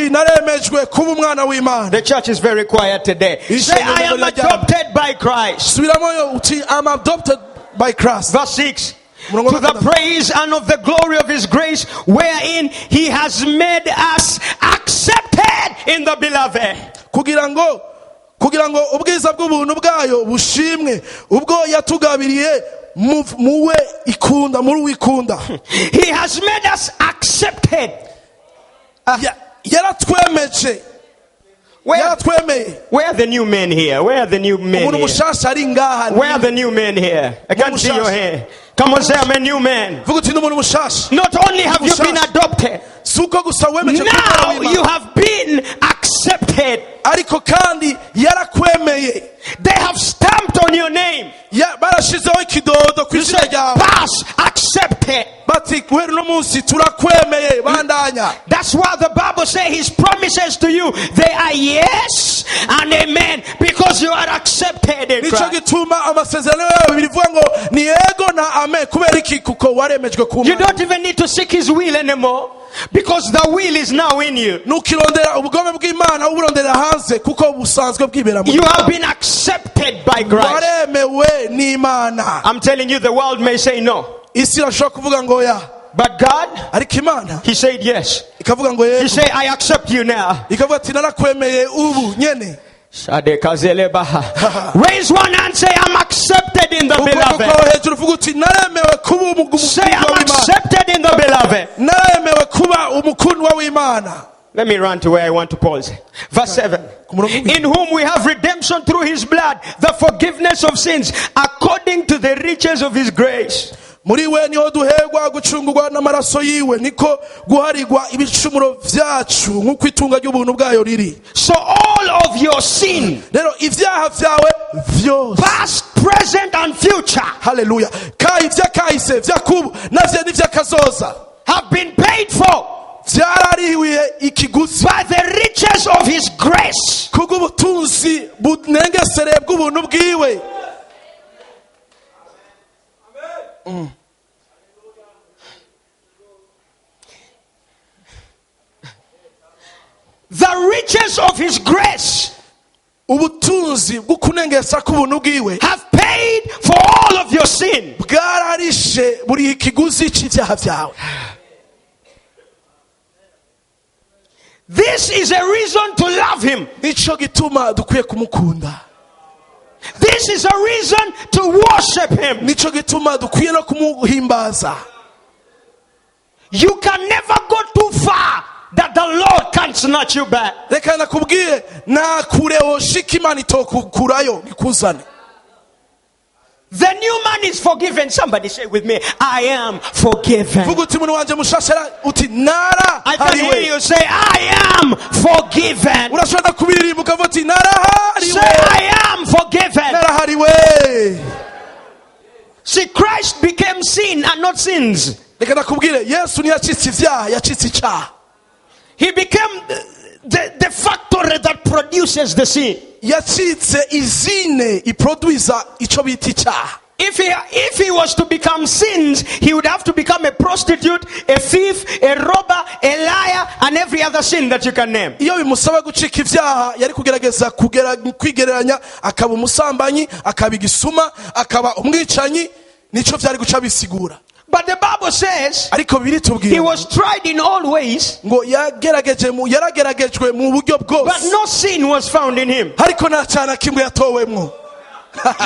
naremejwe kuba umwana w'Imana. The church is very quiet today. Say, "I am adopted by Christ." Subiramo yo uti I'm adopted by Christ. Verse 6. To the praise and of the glory of his grace, wherein he has made us accepted in the beloved. Kugira ngo ubwiza bw'ubuntu bwayo bushimwe ubwo yatugabiriye muwe ikunda, muri wikunda. He has made us accepted. Yaratwemeje. Yaratwemeye. Where are the new men here? Where are the new men Umuntu here? mushasha ari ngaha. Where are the new men here? I can't see your hand. Come on, say, "I'm a new man." Vuga uti ni umuntu mushasha. Not only have you been adopted, Si uko gusa wemeje kuba umwana now w'Imana. you have been accepted. Ariko kandi yarakwemeye. They have stamped on your name. Barashizeho ikidodo ku You izina say, ryawe. "Pass, accepted." Bati guhera uno munsi turakwemeye, bandanya. That's why the Bible says his promises to you, they are yes and amen, because you are accepted in Nicyo Christ. gituma amasezerano yawe bivuga ngo ni yego na amen. Kubera iki? Kuko waremejwe ku You Mana. don't even need to seek his will anymore, because the will is now in you. Ntukirondera ubugome bw'Imana uburondera hanze, kuko busanzwe bwibera muri You have been accepted by Christ. Waremewe n'Imana. I'm telling you, the world may say no, Isi irashobora kuvuga ngo ya, but God, ariko Imana he said yes. ikavuga ngo He yego. said, "I accept you now." Ikavuga ati narakwemeye ubu nyene. Shadekazelebaha. Raise one hand, say, "I'm accepted in the Ukuboko beloved." kwawe hejuru uvuga uti naremewe kuba Say, "I'm umukundwa w'Imana. accepted in the beloved." Naremewe kuba umukundwa w'Imana. Let me run to where I want to pause. Verse 7. In whom we have redemption through his blood, the forgiveness of sins, according to the riches of his grace. Muri we niho duherwa gucungurwa n'amaraso yiwe, niko guharigwa ibicumuro vyacu nk'uko itunga ry'ubuntu bwayo riri. So all of your sin, Rero ibyaha vyawe vyose, past, present, and future, haleluya, kayi ivyakahise, vyakubu navyo n'ivyakazoza, have been paid for vyararihiwe ikiguzi by the riches of his grace. Kubw'ubutunzi bunengesereye bw'ubuntu bwiwe. The riches of his grace Ubutunzi bw'ukunengesa k'ubuntu bwiwe have paid for all of your sin. Bwararishe buri ikiguzi c'ivyaha vyawe. This is a reason to love him. Nico gituma dukwiye kumukunda. This is a reason to worship him. Nico gituma dukwiye no kumuhimbaza. You can never go too far that the Lord can't snatch you back. Reka nakubwiye, nta kure woshika Imana itokukurayo ikuzane. The new man is forgiven. Somebody say with me, "I am forgiven." Vuga uti muntu wanje mushashara uti I can hear narahariwe. you say, "I am forgiven." Urashobora kubiririmba ukavuga uti Say, narahariwe. "I am forgiven." Narahariwe. See, Christ became sin and not sins. Reka nakubwire, Yesu ntiyacitse ivyaha, yacitse icaha. He became the factory that produces the sin. Yacitse izine iproduiza ico bita icyaha. If he was to become sins, he would have to become a prostitute, a thief, a robber, a liar, and every other sin that you can name. Iyo bimusaba gucika ibyaha, yari kugerageza kwigereranya akaba umusambanyi, akaba igisuma, akaba umwicanyi, nico byari guca bisigura. But the Bible says Ariko he biritubwira was tried in all ways, ngo yagerageje mu yarageragejwe mu buryo but bwose, no sin was found in him. Ariko nta cyaha na kimwe yatowemwo.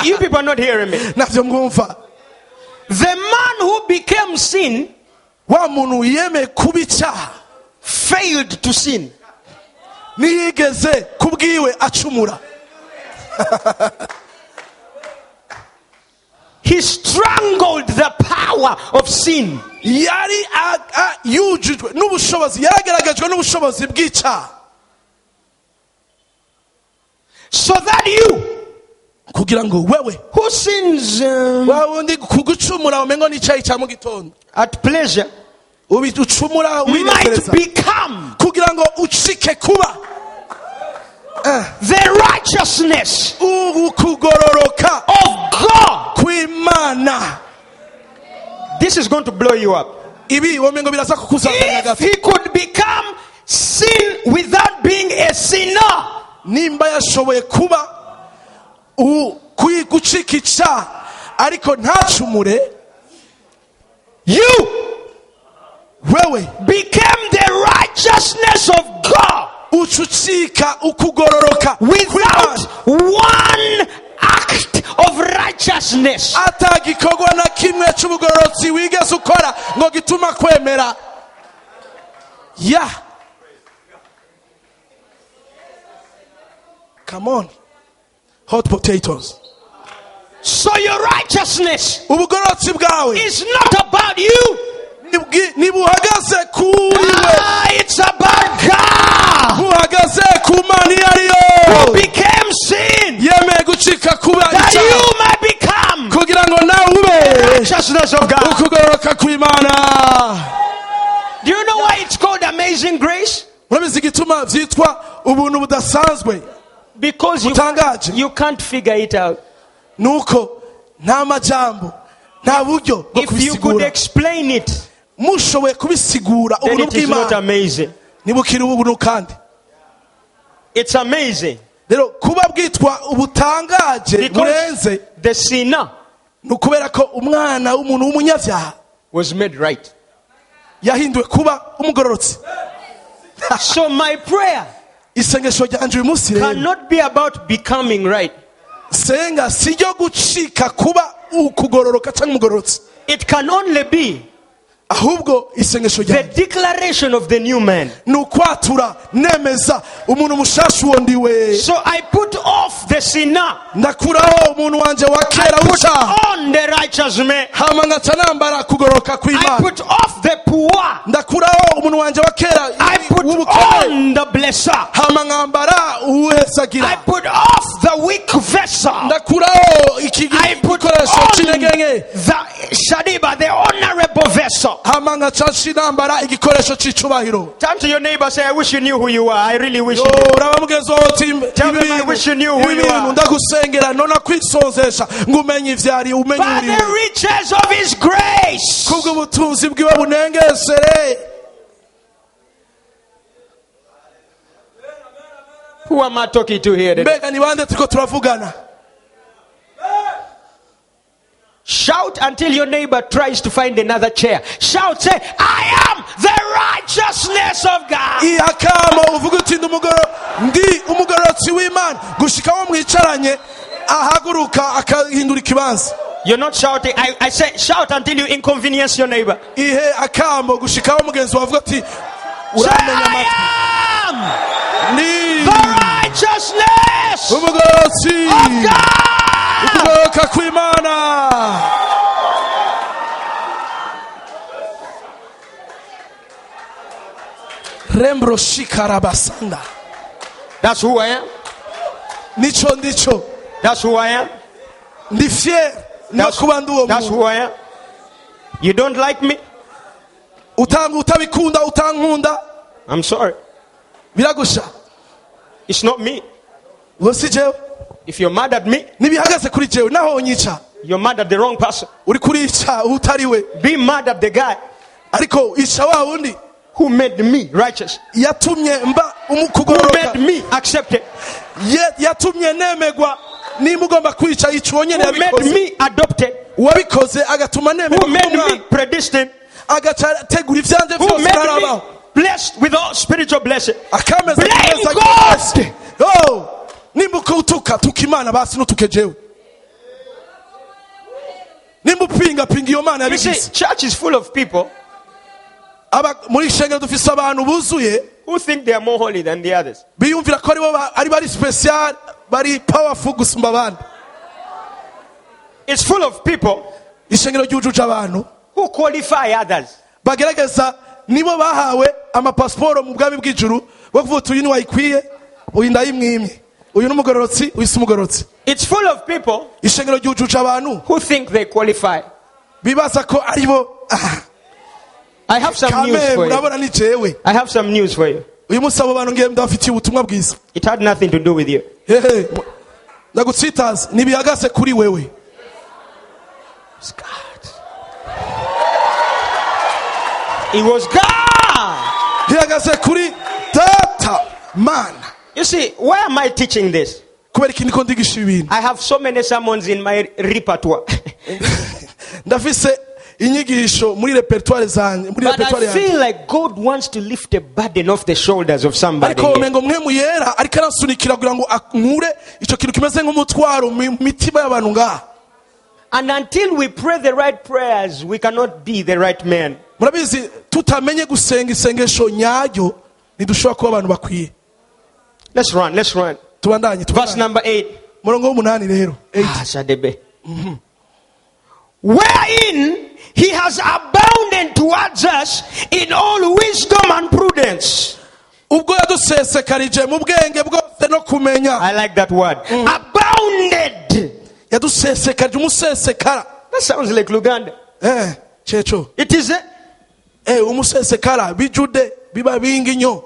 You people are not hearing me. Navyo mwumva. The man who became sin Wa muntu yemeye kuba icyaha failed to sin. ntiyigeze kubwiwe acumura. He strangled the power of sin. Yari yujujwe n'ubushobozi, yaragaragajwe n'ubushobozi bw'icyaha. So that you, Kugira ngo wewe, who sins wa wundi kugucumura umengo n'icyayi cya mu gitondo, at pleasure, ucumura might winezereza, become kugira ngo ucike kuba the righteousness ukugororoka of God. kw'Imana. This is going to blow you up. Ibi womengo biraza kukuzazanya If gato. he could become sin without being a sinner, Nimba yashoboye kuba gucika icyaha ariko ntacumure, you wewe became the righteousness of God uca ucika ukugororoka without kw'Imana. one act of righteousness. Atagikorwa na kimwe cy'ubugororotsi wigeze ukora ngo gituma kwemera ya. Come on, hot potatoes. So your righteousness Ubugororotsi bwawe is not about you. Ntibuhagaze kuri we. Ah, it's about God Buhagaze ku Mana iyo ari who yo became sin yemeye gucika kuba that icyaha you might become kugira ngo nawe ube righteousness of God. ukugororoka kw'Imana. Do you know why it's called amazing grace? Murabizi igituma byitwa ubuntu budasanzwe, Because butangaje? you can't figure it out. Nuko nta majambo, nta buryo bwo If you could kubisigura. explain it, Mushoboye kubisigura, then ubuntu it is not bw'Imana amazing. ntibukiri ubuntu kandi. It's amazing. Rero kuba bwitwa ubutangaje Because burenze, the sinner ni ukubera ko umwana w'umuntu w'umunyabyaha was made right. yahinduwe kuba umugororotsi. So my prayer Isengesho ryanje uyu munsi rero cannot be about becoming right. senga si ryo gucika kuba ukugororoka cyangwa umugororotsi. It can only be Ahubwo isengesho the ryanjye declaration of the new man. ni ukwatura nemeza umuntu mushasha uwo ndiwe. So I put off the sinner, Ndakuraho umuntu wanje wa kera put w'icyaha, on the righteous man. hama ngaca nambara kugororoka I kw'Imana. put off the poor. Ndakuraho umuntu wanje wa kera I put w'ubukene, on the blesser. hama nkambara I uwuhezagira. put off the weak vessel. Ndakuraho iki I put gikoresho on c'intege the Shadiba, the honorable vessel. Hama nkaca nambara igikoresho c'icubahiro. Turn to your neighbor, say, "I wish you knew who you are. I really wish you knew." Uraba mugenzi wawe uti, Tell them, "I wish you knew who ibi you bintu are." ndagusengera nona kwisonzesha ngo umenye ivyari, umenye By uriwe. the riches of his grace. Kubw'ubutunzi bwiwe bunengesere. Who am I talking to here today? Mbega ni bande turiko turavugana? Shout until your neighbor tries to find another chair. Shout, say, "I am the righteousness of God." Ihakamo uvuga uti ndi umugororotsi w'Imana gushika aho mwicaranye ahaguruka akahindura ikibanza. You're not shouting. I say, shout until you inconvenience your neighbor. Ihe akamo gushika aho mugenzi wawe avuga ati Say, uramenya "I amatwi. am Ndi the righteousness umugororotsi of God." ukugororoka kw'Imana. Rembro shikarabasanda. That's who I am. Nico ndico. That's who I am. Ndi fier no kuba ndi uwo That's muntu. who I am. You don't like me? Utanga utabikunda, utankunda, I'm sorry. biragusha. It's not me. Uwo si jewe. If you're mad at me, Ntibihagaze kuri jewe, naho unyica, you're mad at the wrong person. uri kurica utari we. Be mad at the guy Ariko ica wa wundi who made me righteous, yatumye mba who umukugororoka, made me accepted, Yatumye nemegwa. Nimba ugomba kwica, ica uwo nyene who made yabikoze, me adopted, uwabikoze agatuma who nemerwa made nk'umwana, me predestined, agaca ategura ivyanje who vyose made ntarabaho, me blessed with all spiritual blessing. akameza Blame neza. God. Oh, nimba uko utuka, tuka Imana basi, nutuke jewe. Nimba upinga, pinga iyo Mana You see, yabigize. church is full of people Muri shengero dufise abantu buzuye who think they are more holy than the others. biyumvira ko aribo bari special, bari powerful gusumba abandi. It's full of people Ishengero ryujuje abantu who qualify others. Bagerageza nibo bahawe amapasiporo mu bwami bw'ijuru bwo kuvuga uti uyu ntiwayikwiye, uyu ndayimwimye, uyu ni umugororotsi, uyu si umugororotsi. It's full of people Ishengero ryujuje abantu who think they qualify. Bibaza ko aribo ah, I have some news kame for you. murabona ni jewe. I have some news for you. Uyu munsi abo bantu ngiye ndabafitiye ubutumwa bwiza. It had nothing to do with you. Hehe ndagutsitaza ntibihagaze kuri wewe. It's God. It was God. Bihagaze kuri data mana. You see, why am I teaching this? Kubera iki ndiko ndigisha ibi bintu? I have so many sermons in my repertoire. Ndafise inyigisho muri repertoire zanjye muri But repertoire I yanjye. feel like God wants to lift a burden off the shoulders of somebody Ariko here. umengo mpwemu yera ariko aransunikira kugira ngo ankure icyo kintu kimeze nk'umutwaro mu mitima y'abantu ngaha. And until we pray the right prayers, we cannot be the right man. Murabizi tutamenye gusenga isengesho nyaryo ntidushobora kuba abantu bakwiye. Let's run, let's run. Tubandanye Verse tubandanye. number 8. Murongo w'umunani rero 8. Ah, Shadebe. Wherein he has abounded towards us in all wisdom and prudence. Ubwo yadusesekarije mu bwenge bwose no kumenya. I like that word. Abounded. Yadusesekarije umusesekara. That sounds like Luganda. Eh, ceco. It is a, Eh, umusesekara bijude biba bingi nyo.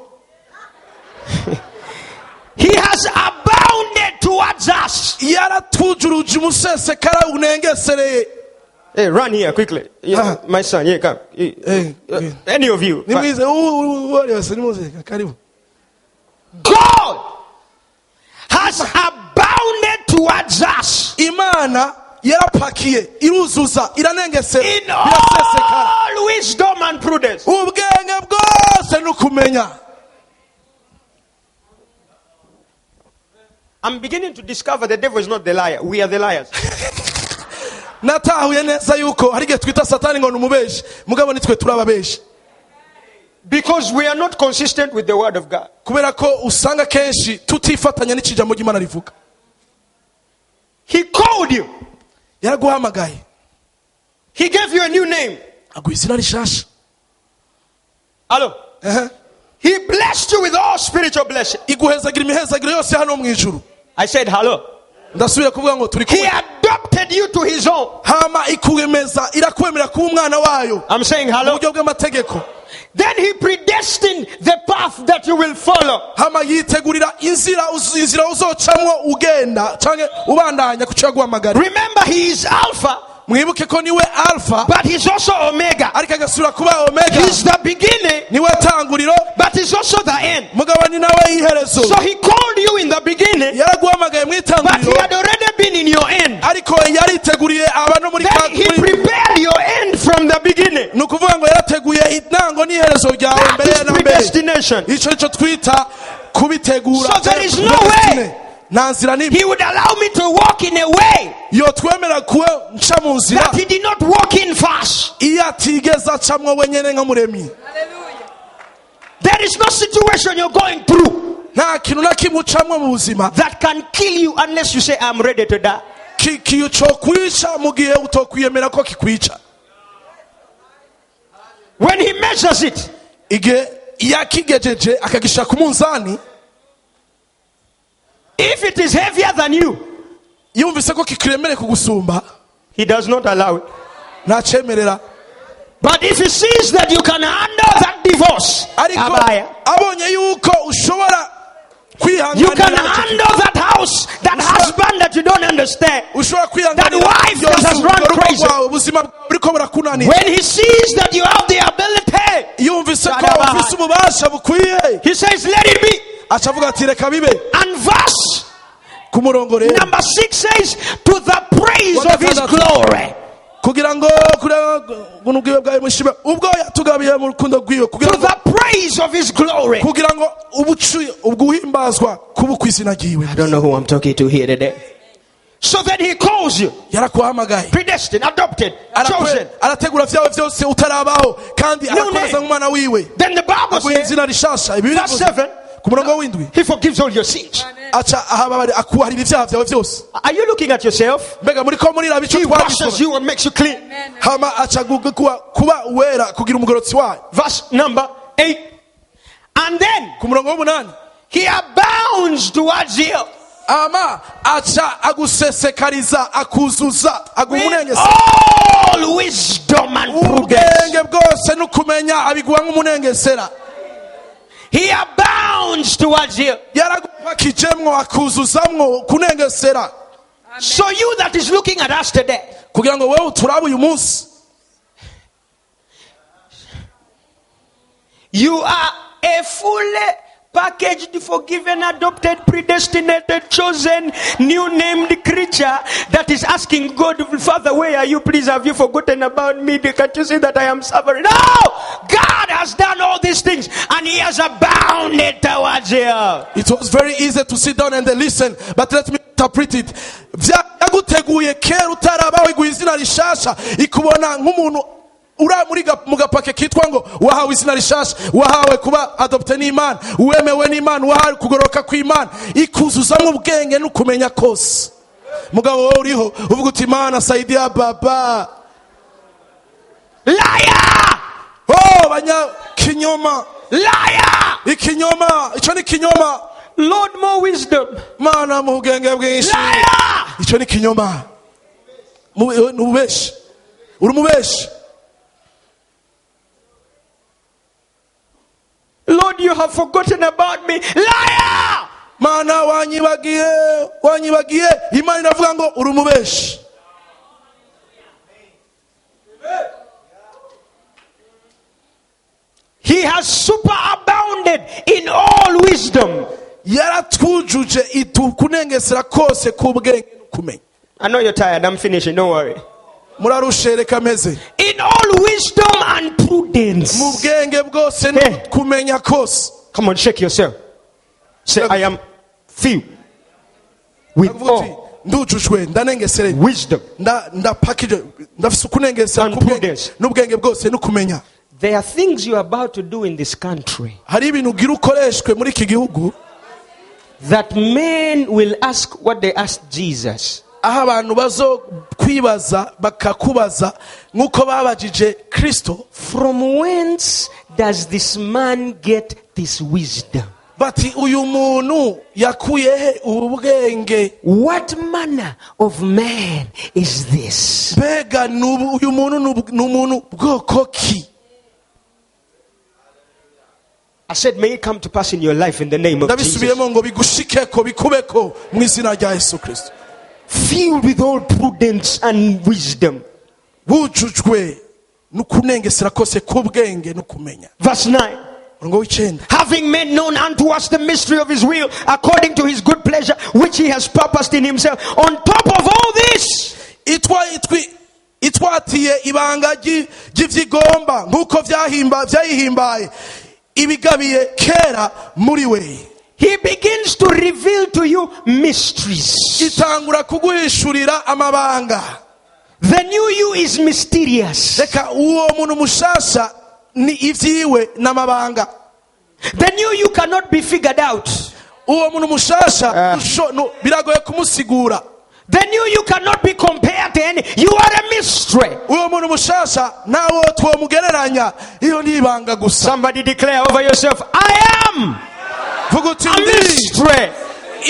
He has abounded towards us. Yaratujuruje umusesekara unengesereye. Hey, run here quickly. Yeah, Ah. my son, yeah, come. Hey, hey. Any of you. Nimwize uwo ari wese nimuze karibu. God has abounded towards us Imana yarapakiye iruzuza iranengesera in birasesekara all wisdom and prudence. Ubwenge bwose n'ukumenya. I'm beginning to discover the devil is not the liar. We are the liars. Natahuye neza yuko hari igihe twita satani ngo ni umubeshi mugabo nitwe turi ababeshi. Because we are not consistent with the word of God. Kubera ko usanga kenshi tutifatanya n'ikijambo ry'Imana rivuga. He called you. Yaraguhamagaye. He gave you a new name. Aguha izina rishasha. Hello. Ehe. He blessed you with all spiritual blessing. Iguhezagira imihezagiro yose hano mu ijuru. I said hello. Ndasubira kuvuga ngo turi He kumwe. Adopted you to his own. Hama ikuwemeza irakwemera kuba umwana wayo I'm saying mu hello. buryo bw'amategeko. Then he predestined the path that you will follow. Hama yitegurira inzira uz- inzira uzocamwo ugenda canke ubandanya kuco yaguhamagara. Remember, he is Alpha, Mwibuke ko niwe alpha but he's also Omega. ariko agasubira kuba omega. He's the beginning, Niwe tanguriro but he's also the end. mugabo ni nawe iherezo. So he called you in the beginning, Yaraguhamagaye mu but he itanguriro had already been in your end. ariko yariteguriye aba no muri Then he prepared your end from the beginning. Ni ukuvuga ngo yarateguye intango n'iherezo ryawe That mbere is na mbere. predestination. Icyo nicyo twita kubitegura. So there is no way. Nta nzira n'imwe He would allow me to walk in a way yotwemera kuba nca mu nzira that he did not walk in first. Iyo atigeze acamwo wenyine nk'umuremyi. There is no situation you're going through Nta kintu na kimwe ucamwo mu buzima that can kill you unless you say, "I'm ready to die." ki- ki- cokwica mu gihe utokwiyemera ko kikwica. When he measures it, Igihe yakigejeje akagishira ku munzani if it is heavier than you, yumvise ko kikiremereye kugusumba he does not allow it. Ntacemerera. But if he sees that you can handle that divorce, Ariko Abaya, abonye yuko ushobora you can kwihanganira handle that house, that husband that you don't understand. ushobora kwihanganira That wife iyo that has nzu, run urwo rugo crazy. rwawe ubuzima bwawe buriko burakunanira. When he sees that you have the ability, Yumvise ko Shadabaha. ufise ububasha bukwiye he says, "Let it be." aca avuga ati reka bibe. And verse Ku murongo rero number 6 says, "To the praise of his glory." Kugira ngo kugira ngo ubwiwe bwawe mushime ubwo yatugabiye mu rukundo rwiwe kugira To ngo the praise of his glory. Kugira ngo ubucu ubguhimbazwa kuba ku izina ryiwe. I don't know who I'm talking to here today. So then he calls you, Yarakuhamagaye. Predestined, adopted, Arakwe- chosen. Arategura vyawe vyose utarabaho kandi New arakomeza name. nk'umwana wiwe. Then the Bible Aguha says, izina rishasha. Ibi verse birivuze 7, ku murongo w'indwi he forgives all your sins. Aca ahababari akuharira ibyaha byawe byose. Are you looking at yourself? Mbega muri ko muriraba icyo He washes twabisoma? you and makes you clean. Hama aca kuba wera kugira umugorotsi wayo. Verse number 8. And then Ku murongo w'umunani. he abounds towards you Ama aca agusesekariza akuzuza aguha with umunengesera. all wisdom and prudence. Ubwenge bwose n'ukumenya abiguha nk'umunengesera. He abounds towards you. Yaragupakijemwo akuzuzamwo kunengesera. So you that is looking at us today, Kugira ngo wowe uturabe uyu munsi, you are a fully packaged, forgiven, adopted, predestinated, chosen, new named creature that is asking God, "Father, where are you? Please, have you forgotten about me? Can't you see that I am suffering?" No! God has done all these things and He has abounded towards you. It was very easy to sit down and listen, but let me interpret it. Yaguteguye kera utarabaho iguha izina rishasha ikubona nk'umuntu uri muri mu gapake kitwa ngo wahawe izina rishasha wahawe kuba adopté n'Imana wemewe n'Imana wahawe kugoroka kw'Imana ikuzuzamo ubwenge n'ukumenya kose. Mugabo wowe uriho uvuga uti Imana saidia baba. Liar! Oh banyakinyoma. Liar! Ikinyoma icyo ni ikinyoma. Lord, more wisdom. Mana mu bwenge bwinshi. Liar! Icyo ni ikinyoma. Ni ububeshi uri umubeshi. Lord, you have forgotten about me. Liar! Mana wanyibagiye wanyibagiye Imana iravuga ngo uri umubeshi. He has superabounded in all wisdom. Yaratwujuje kunengesera kose k'ubwenge no kumenya. I know you're tired. I'm finishing. Don't worry. Murarushe reka meze. In all wisdom and prudence. Mu bwenge bwose no Hey. kumenya kose. Come on, shake yourself. Say, "I am filled with Ndavuga uti, all ndujujwe ndanengesereye wisdom." Ndapakije ndafise ukunengesera And k'ubwenge prudence. n'ubwenge bwose no kumenya. There are things you are about to do in this country Hari ibintu ugira ukoreshwe muri iki gihugu that men will ask what they asked Jesus. Aho abantu bazo kwibaza bakakubaza nk'uko babajije Kristo. From whence does this man get this wisdom? Bati uyu muntu yakuye he ubu bwenge? What manner of man is this? Mbega uyu muntu ni umuntu bwoko ki? I said, may it come to pass in your life in the name of Jesus. Ndabisubiyemo ngo bigushikeko bikubeko mu izina rya Yesu Kristo. Filled with all prudence and wisdom. Wujujwe n'ukunengesera kose k'ubwenge no kumenya. Verse 9. Umurongo w'icenda. Having made known unto us the mystery of his will, according to his good pleasure, which he has purposed in himself. On top of all this, Itwatiye ibanga ry'ivyigomba nk'uko vyayihimbaye ibigabiye kera muri we. He begins to reveal to you mysteries. Itangura kuguhishurira amabanga. The new you is mysterious. Reka uwo muntu mushasha ni ivyiwe n'amabanga. The new you cannot be figured out. Uwo muntu mushasha biragoye kumusigura. The new you cannot be compared to any. You are a mystery. Uwo muntu mushasha ntawo twomugereranya iyo ni ibanga gusa. Somebody declare over yourself, "I am Vuga uti a ndi mystery."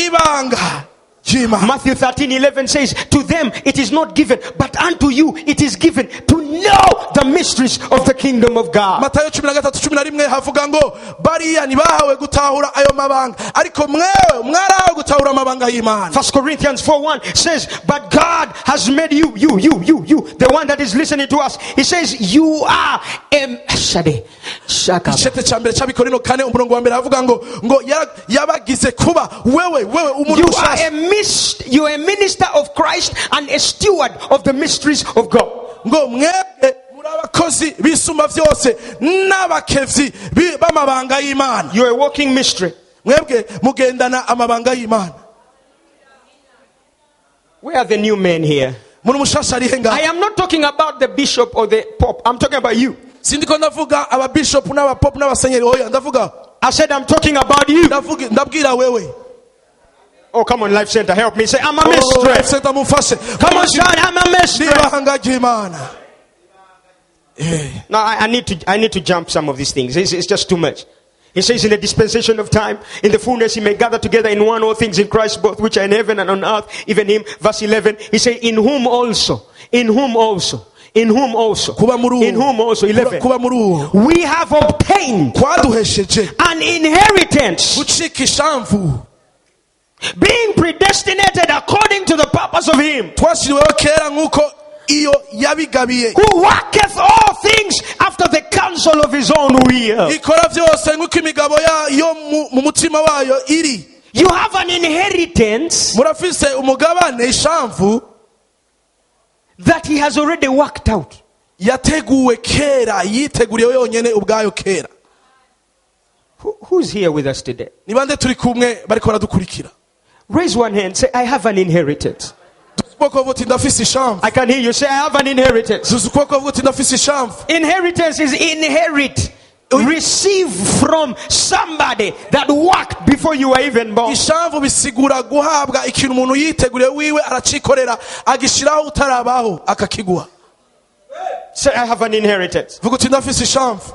ibanga ry'Imana. Matthew 13:11 says, "To them it is not given, but unto you it is given to know the mysteries of the kingdom of God." Matayo 13:11 havuga ngo bariya ntibahawe gutahura ayo mabanga ariko mwewe mwarahawe gutahura amabanga y'Imana. 1 Corinthians 4:1 says, "But God has made you, you, you, you, you, the one that is listening to us." He says, "You are a Shade, Shaka." Icete cya mbere cy'Abikorino kane umurongo wa mbere havuga ngo ngo yabagize kuba wewe wewe umuntu You are mushasha. a you are a minister of Christ and a steward of the mysteries of God. Ngo mwebwe muri abakozi bisumba byose n'abakevyi b'amabanga y'Imana. You are a walking mystery. Mwebwe mugendana amabanga y'Imana. Where are the new men here? Muntu mushasha arihe ngaha? I am not talking about the bishop or the pope. I'm talking about you. Sindiko ndavuga ababishopu n'abapopu n'abasenyeri oya ndavuga. I said I'm talking about you. Ndabwira wewe. Oh, come on, Life Center, help me. Say, I'm a Oh, mystery. Center mumfashe. Come on, shout, I'm a mystery. N'ibanga ry'Imana. Now, I need to jump some of these things. It's just too much. He says, in the dispensation of time, in the fullness, he may gather together in one all things in Christ, both which are in heaven and on earth, even him. Verse 11, he says, in whom also, in whom also, in whom also, Kuba muri uwo. in whom also, 11, Kuba muri uwo. we have obtained Kwaduhesheje an inheritance, gucika ishamvu, being predestinated according to the purpose of him twashyiriweho kera nk'uko iyo yabigabiye, who worketh all things after the counsel of his own will. Ikora byose nk'uko imigabo yayo mu mutima wayo iri. You have an inheritance Murafise umugabane, ishamvu that he has already worked out. Yateguwe kera, yiteguriye yonyene ubwayo kera. Who's here with us today? Ni bande turi kumwe bariko baradukurikira? Raise one hand. Say, "I have an inheritance." Duza ukuboko uvuga uti ndafise ishamvu. I can hear you say, "I have an inheritance." Duza ukuboko uvuga uti ndafise ishamvu. Inheritance is inherit. Receive from somebody that worked before you were even born. Ishamvu bisigura guhabwa ikintu umuntu yiteguriye wiwe, aracikorera, agishiraho utarabaho, akakiguha. Say, "I have an inheritance." Vuga uti ndafise ishamvu.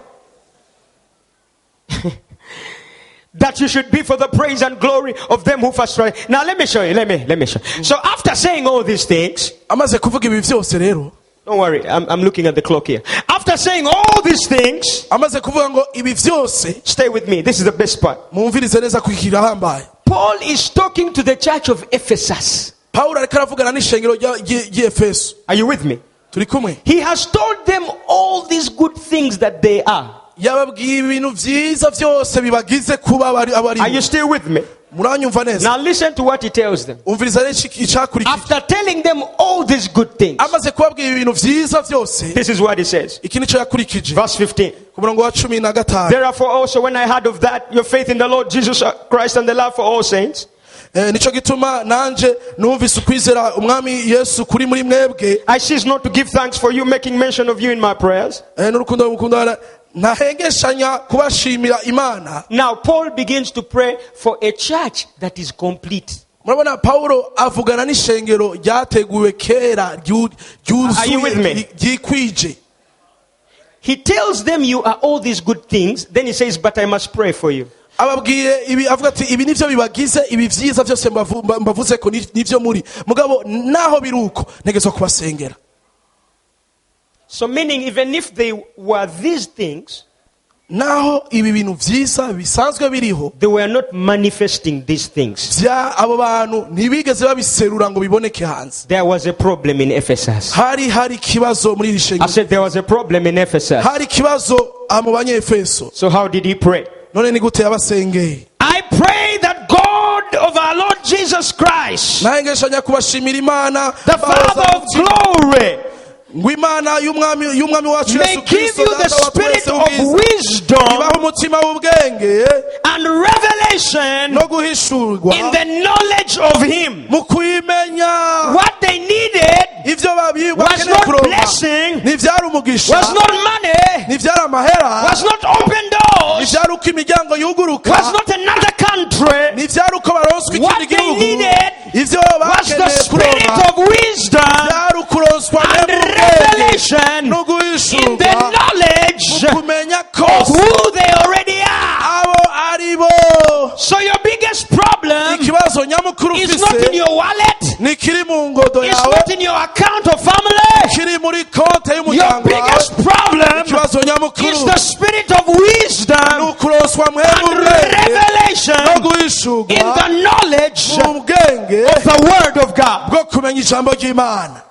That you should be for the praise and glory of them who first tried. Now let me show you. Let me show you. So after saying all these things, Amaze kuvuga ibi byose rero, don't worry, I'm looking at the clock here. After saying all these things, amaze kuvuga ngo ibi byose, stay with me. This is the best part. Mumvirize neza kugira ahambaye. Paul is talking to the church of Ephesus. Pawulo ariko aravugana n'ishengero ry'Efeso. Are you with me? Turi kumwe? He has told them all these good things that they are. Yababwiye ibintu byiza byose bibagize kuba abari abari. Are you still with me? Muranyumva neza? Now listen to what he tells them. Umviriza rero icakurikiye. After telling them all these good things, Amaze kubabwira ibintu byiza byose, this is what he says. Iki nicyo yakurikije. Verse 15. Ku murongo wa 15. Therefore also when I heard of that, your faith in the Lord Jesus Christ and the love for all saints, Nico gituma nanje numvise ukwizera umwami Yesu kuri muri mwebwe, I cease not to give thanks for you, making mention of you in my prayers. N'urukundo mukundana, ntahengeshanya kubashimira Imana. Now Paul begins to pray for a church that is complete. Murabona Pawulo avugana n'ishengero ryateguwe kera, Are you with me? ryuzuye, ryikwije. He tells them, "You are all these good things." Then he says, "But I must pray for you." Ababwiye ibi, avuga ati ibi nivyo bibagize, ibi vyiza byose mbavuze ko nivyo muri, mugabo naho biri uko ntegezwa kubasengera. So meaning, even if they were these things, Naho ibi bintu vyiza bisanzwe biriho, they were not manifesting these things. Vya abo bantu ntibigeze babiserura ngo biboneke hanze. There was a problem in Ephesus. Hari ikibazo muri iri I shengero. said there was a problem in Ephesus. Hari ikibazo aha mu Banyefeso. So how did he pray? None ni gute yabasengeye? I pray that God of our Lord Jesus Christ, Nahengeshanya kubashimira Imana, the Father of glory, ngo Imana y'umwami wacu may Yesu give Kristo, you the Data wa twese spirit of w'ubwiza, wisdom ibahe umutima w'ubwenge and revelation no guhishurwa in the knowledge of Him. mu kuyimenya. What they needed Ivyo was bakeneye not kuronka blessing, ntivyari umugisha, was not money, ntivyari amahera, was not open doors, ntivyari uko imiryango yuguruka, was not another country, ntivyari uko baronswa What ikindi they gihugu. needed Ivyo was the bakeneye spirit kuronka of wisdom byari ukuronswa and n'ubwenge revelation no in the guhishurwa knowledge mu kumenya of kose who they already are. abo ari bo. So your biggest problem Ikibazo nyamukuru is not in ufise your wallet, ntikiri mu ngodo it's yawe, not in your account or family. kiri muri konte Your y'umuryango wawe. biggest problem Ikibazo is nyamukuru the spirit of ni wisdom ukuronswa mwebwe and ubwenge no revelation guhishurwa in the knowledge mu bwenge of the word of God. bwo kumenya ijambo ry'Imana.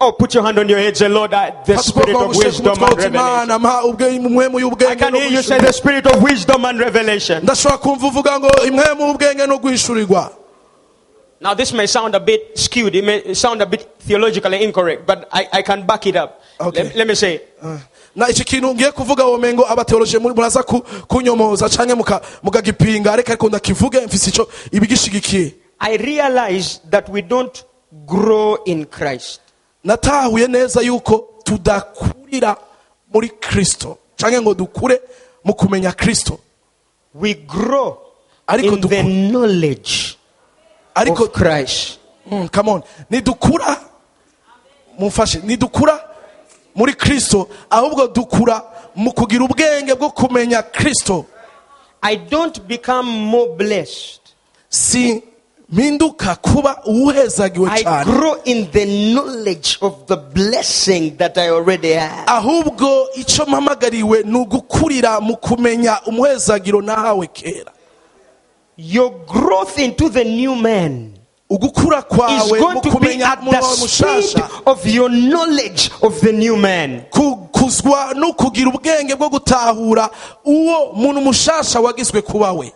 Oh, put your hand on your head, say, "Lord, the Fata spirit ukuboko of wawe ushyire ku wisdom mutwe and uti revelation." Imana mpa umwemu I y'ubwenge can no hear you say guhishurirwa. the spirit of wisdom and revelation. Ndashobora kumva uvuga ngo imwemu y'ubwenge no guhishurirwa. Now, this may sound a bit skewed. It may sound a bit theologically incorrect, but I can back it up. Okay. Let me say, Na iki kintu ngiye kuvuga womengo abateoloje muraza kunyomoza canke mukagipinga, reka ariko ndakivuge, mfise ico ibigishigikiye. I realize that we don't grow in Christ. Natahuye neza yuko tudakurira muri Kristo canke ngo dukure mu kumenya Kristo. We grow Ariko in the dukura knowledge ariko of Christ. Come on, nidukura, mumfashe, nidukura muri Kristo, ahubwo dukura mu kugira ubwenge bwo kumenya Kristo. I don't become more blessed. Si mpinduka kuba uwuhezagiwe I cyane, grow in the knowledge of the blessing that I already have. Ahubwo icyo mpamagariwe ni ugukurira mu kumenya umuhezagiro nahawe kera. Your growth into the new man Ugukura is kwawe going mu to be kumenya at umuntu the wawe speed mushasha of your knowledge of the new man. Kuzwa no kugira ubwenge bwo gutahura uwo muntu mushasha wagizwe kuba we.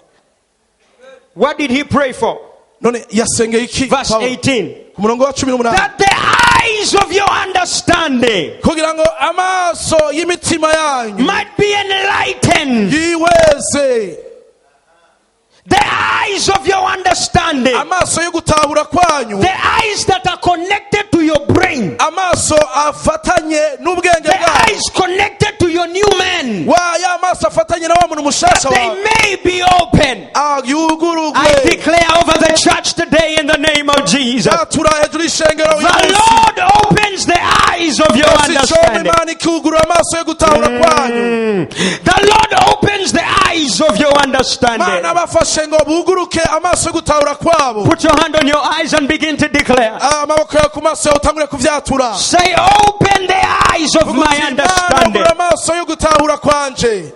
What did he pray for? None yasengeye iki Verse Pawulo? 18. Ku murongo wa 18. That the eyes of your understanding Kugira ngo amaso y'imitima yanyu might be enlightened. yihweze. The eyes of your understanding. Amaso yo gutahura kwanyu. The eyes that are connected to your brain. Amaso afatanye n'ubwenge The bwawe. eyes connected to your new man. Wa ya maso afatanye na wa muntu mushasha They wawe may be open. Ah, I yugurugwe. declare over the church today in the name of Jesus. Yatura hejuru y'ishengero uyu The munsi. Lord opens the eyes of your Icomba understanding. Imana ikugurura amaso yo gutahura kwanyu. The Lord opens the eyes of your understanding. Mana bafashe ngo buguruke amaso yo gutahura kwabo. Put your hand on your eyes and begin to declare. Ah, amaboko yawe ku maso yawe utangure kuvyatura. Say, "Open the eyes of my Uti, "Mana, understanding ugurura amaso yo gutahura kwanje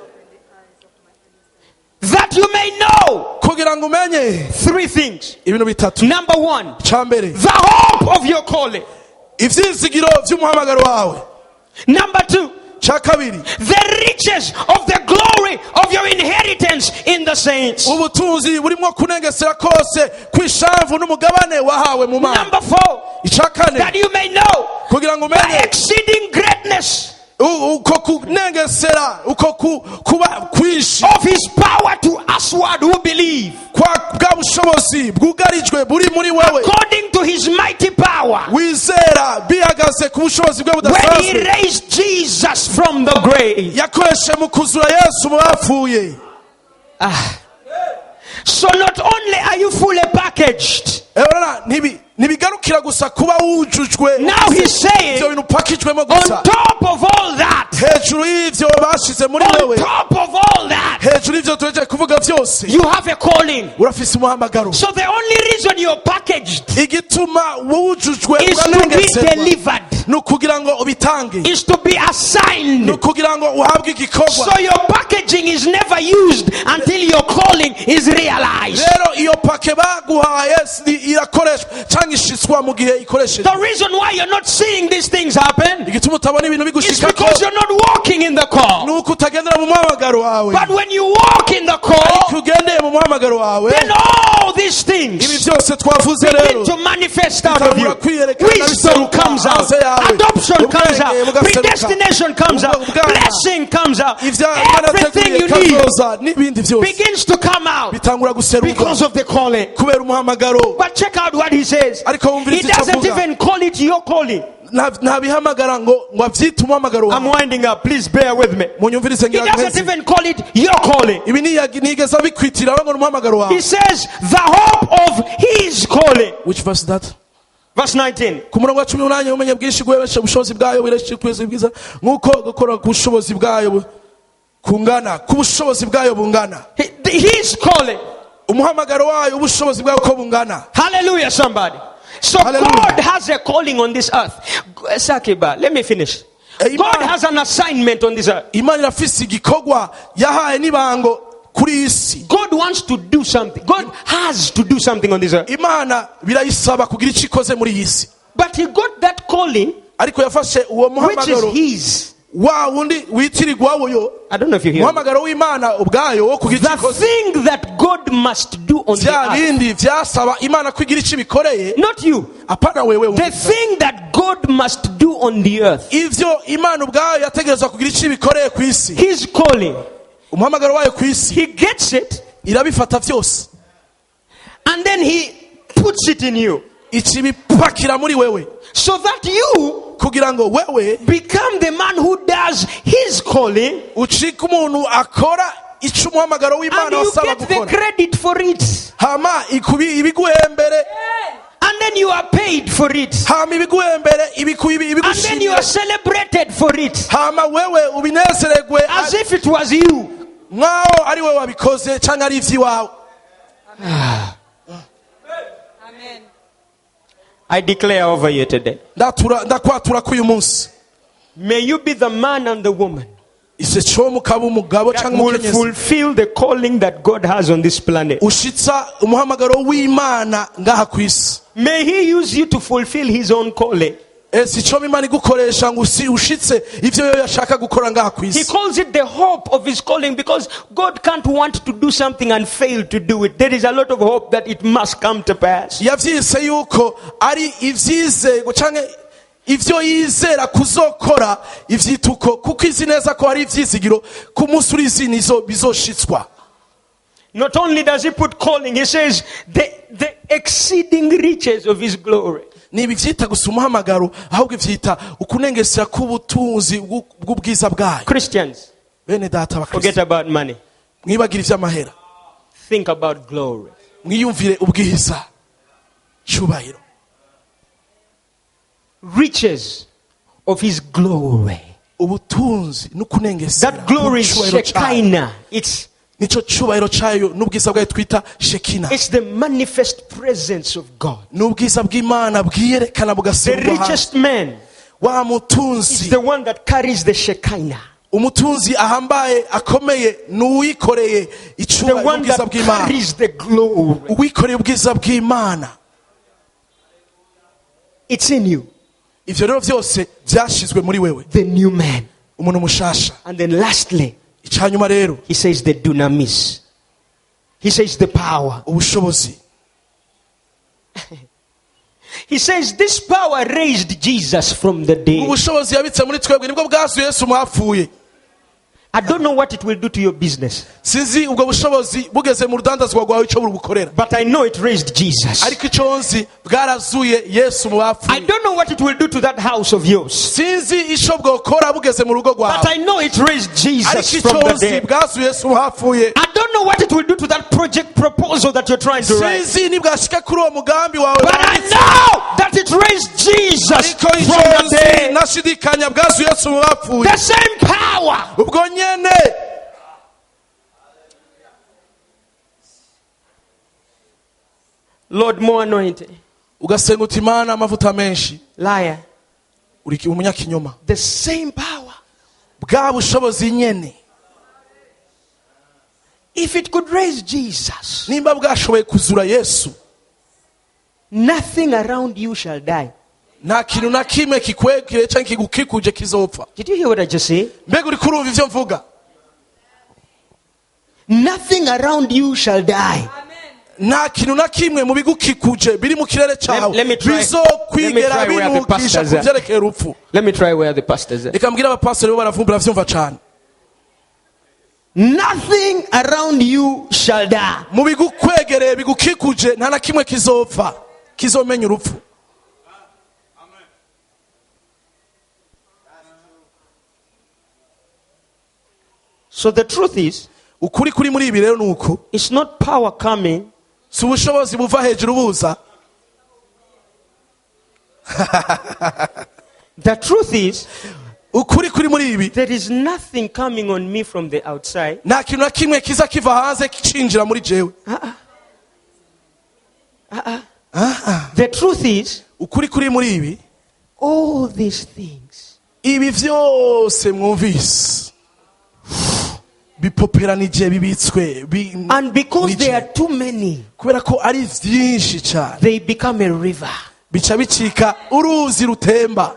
that you may know kugira ngo umenye three things." ibintu bitatu. Number one, Icambere, the hope of your calling. ivyizigiro vy'umuhamagaro wawe. Number two, Ca kabiri, the riches of the glory of your inheritance in the saints. Ubutunzi burimwo kunengesera kose kw'ishamvu n'umugabane wahawe mu Mana. Number four, Ica kane, that you may know kugira ngo the umenye exceeding greatness uko kunengesera uko kuba kwinshi of his power to usward who believe, kwa bwa bushobozi bwugarijwe buri muri wewe according to his mighty power, wizera bihagaze ku bushobozi bwe when he budasanzwe raised Jesus from the grave. yakoreshe mu kuzura Yesu mu bapfuye. So not only are you fully packaged, Eh, urabona, ntibigarukira gusa kuba wujujwe now he's saying, ivyo bintu upakijwemo on gusa, top of all that, hejuru y'ivyo bashize muri on wewe, top of all that, hejuru y'ivyo tuhejeje kuvuga vyose, you have a calling. urafise umuhamagaro. So the only reason you're packaged Igituma wujujwe is to be urarengeserwa delivered, ni ukugira ngo ubitange, is to be assigned. ni ukugira ngo uhabwe igikorwa. So your packaging is never used until your calling is realized. Rero iyo pake baguhaye irakoreshwa cyangwa ishitswa mu gihe ikoresheje. The reason why you're not seeing these things happen Igituma utabona ibintu is bigushikako because you're not walking in the call. ni uko utagendera mu muhamagaro wawe. But when you walk in the call, Ariko ugendeye mu muhamagaro wawe, then all these ibi things byose twavuze rero begin to manifest out of you. bitangura kwiyerekana, Wisdom biseruka comes out, hanze yawe. adoption comes Ubwenge out, bugaseruka. predestination comes out, Ubwana. blessing comes out. Ivyo Imana Everything yateguye you need kazoza n'ibindi byose begins to come out bitangura guseruka because of the calling. kubera umuhamagaro. But check out what he says. Ariko He wumviriza icyo doesn't avuga. even call it your calling. Ntabihamagara ngo abyite umuhamagaro I'm wawe. winding up. Please bear with me. Munyumvirize He ngira doesn't guheze. even call it your calling. Ibi ntiyigeze abikwitira ngo ni umuhamagaro wawe. He says the hope of his calling. Which verse is that? Verse 19. Ku murongo wa 18, umenye bwinshi guhebesha ubushobozi bwayo wireshe kwezi bwiza nk'uko gukora ku bushobozi bwayo kungana ku bushobozi bwayo bungana. His calling. Umuhamagaro wayo, ubushobozi bwayo uko bungana. Hallelujah, somebody. So Hallelujah. God has a calling on this earth. Sakiba, let me finish. Amen. God has an assignment on this earth. Imana irafise igikorwa yahaye n'ibango kuri iyi si. God wants to do something. God has to do something on this earth. Imana birayisaba kugira icyo ikoze muri iyi si. But he got that calling, Ariko yafashe uwo which is muhamagaro his. wa wundi witirirwa woyo, I don't know if you hear me. umuhamagaro w'Imana ubwayo wo kugira icyo The ikoze, thing that God must do on the bya earth. bindi byasaba Imana kugira icyo ibikoreye. Not you. Apana wewe. The thing that God must do on the earth. Ivyo Imana ubwayo yategerezwa kugira icyo ibikoreye ku isi, His calling. umuhamagaro wayo ku isi, He gets it irabifata byose and then he puts it in you. Ikibipakira muri wewe, So that you kugira ngo wewe become the man who does his calling ucike umuntu akora ico umuhamagaro And w'imana you wasaba get the gukora credit for it. hama ibiguhembere And then you are paid for it. hama ibiguhembere And then you ibigushimire are celebrated for it. hama wewe ubinezeregwe As if it was you. nkaho ari wowe wabikoze cyangwa ari iby'iwawe. I declare over you today. Ndakwatura ko uyu munsi May you be the man and the woman ise cyo mukaba umugabo that cyangwa will umukenyezi fulfill the calling that God has on this planet. ushitsa umuhamagaro w'imana ngaha ku isi. May He use you to fulfill His own calling. Ese icyo imana igukoresha ngo ushitse ibyo yo yashaka gukora ngaha ku He isi. calls it the hope of His calling because God can't want to do something and fail to do it. There is a lot of hope that it must come to pass. Yavyise yuko ari ivyizego canke ivyo yizera kuzokora ivyituko kuko izi neza ko hari ivyizigiro ku munsi uri izini bizoshitswa. Not only does He put calling, He says the exceeding riches of His glory. Ni ibyita gusa umuhamagaro ahubwo ivyita ukunengesera k'ubutunzi bw'ubwiza bwayo. Christians, Bene data forget bakristo about money. mwibagire ivy'amahera. Think about glory. Mwiyumvire ubwiza cyubahiro. Riches of His glory. Ubutunzi n'ukunengesera That glory is kw'icyubahiro cyayo. Shekinah. Nico cyubahiro cyayo n'ubwiza bwayo twita Shekina. It's the manifest presence of God. N'ubwiza bw'Imana bwiyerekana The bugaserurwa hanze. richest man Wa is mutunzi the one that carries the Shekinah. umutunzi ahambaye akomeye ni uwikoreye The icyubahiro one n'ubwiza that bw'Imana. carries the glory. Uwikoreye ubwiza bw'Imana. It's in you. Ivyo rero byose byashizwe muri wewe. The new man. Umuntu mushasha. And then lastly, Icyanyuma rero he says the dunamis. He says the power. ubushobozi. He says this power raised Jesus from the dead. Ubushobozi yabitse muri twebwe nibwo bwazuye Yesu mwapfuye. I don't know what it will do to your business. Sinzi ubwo bushobozi bugeze mu rudandazwa rwawe icyo burubukorera. But I know it raised Jesus. Ariko icyo nzi bwarazuye Yesu mu I bapfuye. don't know what it will do to that house of yours. Sinzi icyo bwokora bugeze mu rugo But rwawe. I know it raised Ariko Jesus from icyo the nzi dead. bwazuye Yesu mu bapfuye. I don't know what it will do to that project proposal that you're trying to write. Sinzi nibwashika kuri uwo mugambi wawe. But I know that it raised Jesus Ariko from icyo the nzi dead. ntashidikanya bwazuye Yesu mu bapfuye. The same power. Ubwo nyene Lord, more anointing. ugasenga uti Imana amavuta menshi. Liar. Uri umunyakinyoma. The same power. Bwa bushobozi nyene. If it could raise Jesus, Nimba bwashoboye kuzura Yesu, nothing around you shall die. nta kintu na kimwe kikwegere canke kigukikuje kizopfa. Did you hear what I just said? Mbega uriko urumva ivyo mvuga? Nothing around you shall die. Nta kintu na kimwe mu bigukikuje biri mu kirere cyawe Let me try- bizokwigera let me try where the binukisha pastors ku are. vyerekeye urupfu. Let me try where the pastors are. Reka mbwire abapastori bo baravumbura bavyumva cane. Nothing around you shall die. Mu bigukwegereye bigukikuje nta na kimwe kizopfa kizomenya urupfu. So the truth is, Ukuri kuri muri ibi rero ni uku. it's not power coming, Si ubushobozi buva hejuru buza. The truth is, Ukuri kuri muri ibi there is nothing coming on me from the outside. nta kintu na kimwe kiza kiva hanze cinjira muri jewe. The truth is, Ukuri kuri muri ibi all these things ibi vyose mwumvise bipoperanije bibitswe And because muri there jewe. are too many, Kubera ko ari vyinshi cyane they become a river. bica bicika uruzi rutemba.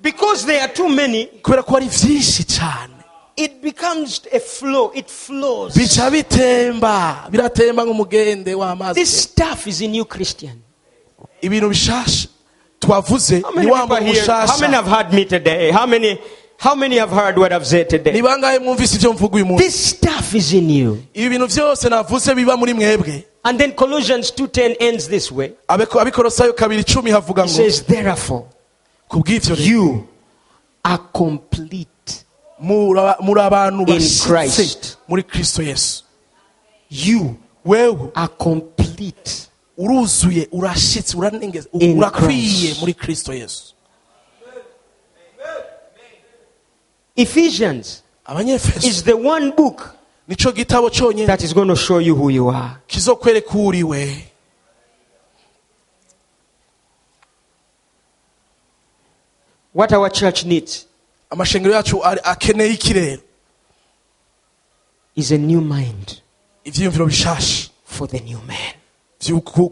Because there are too many, Kubera ko ari vyinshi cyane it becomes a flow. It flows. bica bitemba biratemba nk'umugende w'amazi. This stuff is in you, Christian. Ibintu bishasha twavuze How ni many wa people muntu here? How many mushasha. have heard me today? How many have heard what I've said today? Ni bangahe mwumvise ivyo mvuga uyu munsi? This stuff is in you. Ibi bintu vyose navuze biba muri mwebwe. And then Colossians 2:10 ends this way. Abikorosayo 2:10 havuga It ngo says, therefore, kubw'ivyo rero you are complete. Muri abantu In bashitse Christ. Muri Kristo Yesu. You Wewe are complete uruzuye, urashitse, uranengeza, in urakwiye Christ. Muri Kristo Yesu. Ephesians Abanyefeso is the one book nico gitabo cyonyine that is going to show you who you are. Kizokwereka uwo uriwe. What our church needs Amashengero yacu akeneye iki rero? Is a new mind Ivyiyumviro bishasha for the new man.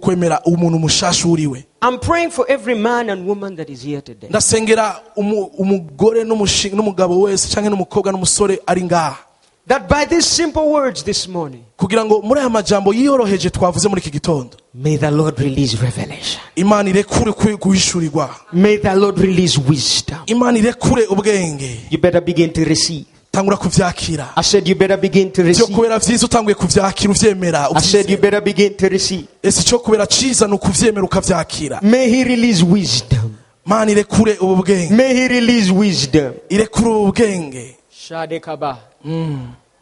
Kwemera umuntu mushasha uriwe. I'm praying for every man and woman that is here today. Ndasengera umugore n'umugabo wese cyangwa n'umukobwa n'umusore ari ngaha That by these simple words this morning, kugira ngo muri aya majambo yiyoroheje twavuze muri iki gitondo, may the Lord release revelation. Imana irekure guhishurirwa. May the Lord release wisdom. Imana irekure ubwenge. You better begin to receive. Tangura kuvyakira. I said you better begin to Byo receive. kubera vyiza utanguye kuvyakira, uvyemera, I said you uvyizera. Better begin to receive. Ese icyo kubera ciza ni ukuvyemera ukavyakira. May He release wisdom. Mana irekure ubu bwenge. May He release wisdom. Irekure ubu bwenge. Shadekaba.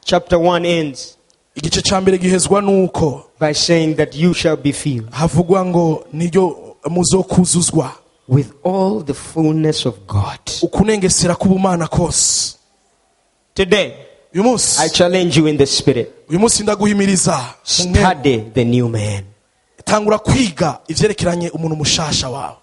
Chapter 1 ends Igice ca mbere gihezwa nuko by saying that you shall be filled havugwa ngo niryo muzokuzuzwa with all the fullness of God. Ukunengesera k'ubumana kose. Today, Uyu munsi, I challenge you in the spirit. Uyu munsi ndaguhimiriza mu mwene. Study the new man. Tangura kwiga ivyerekeranye umuntu mushasha wawe.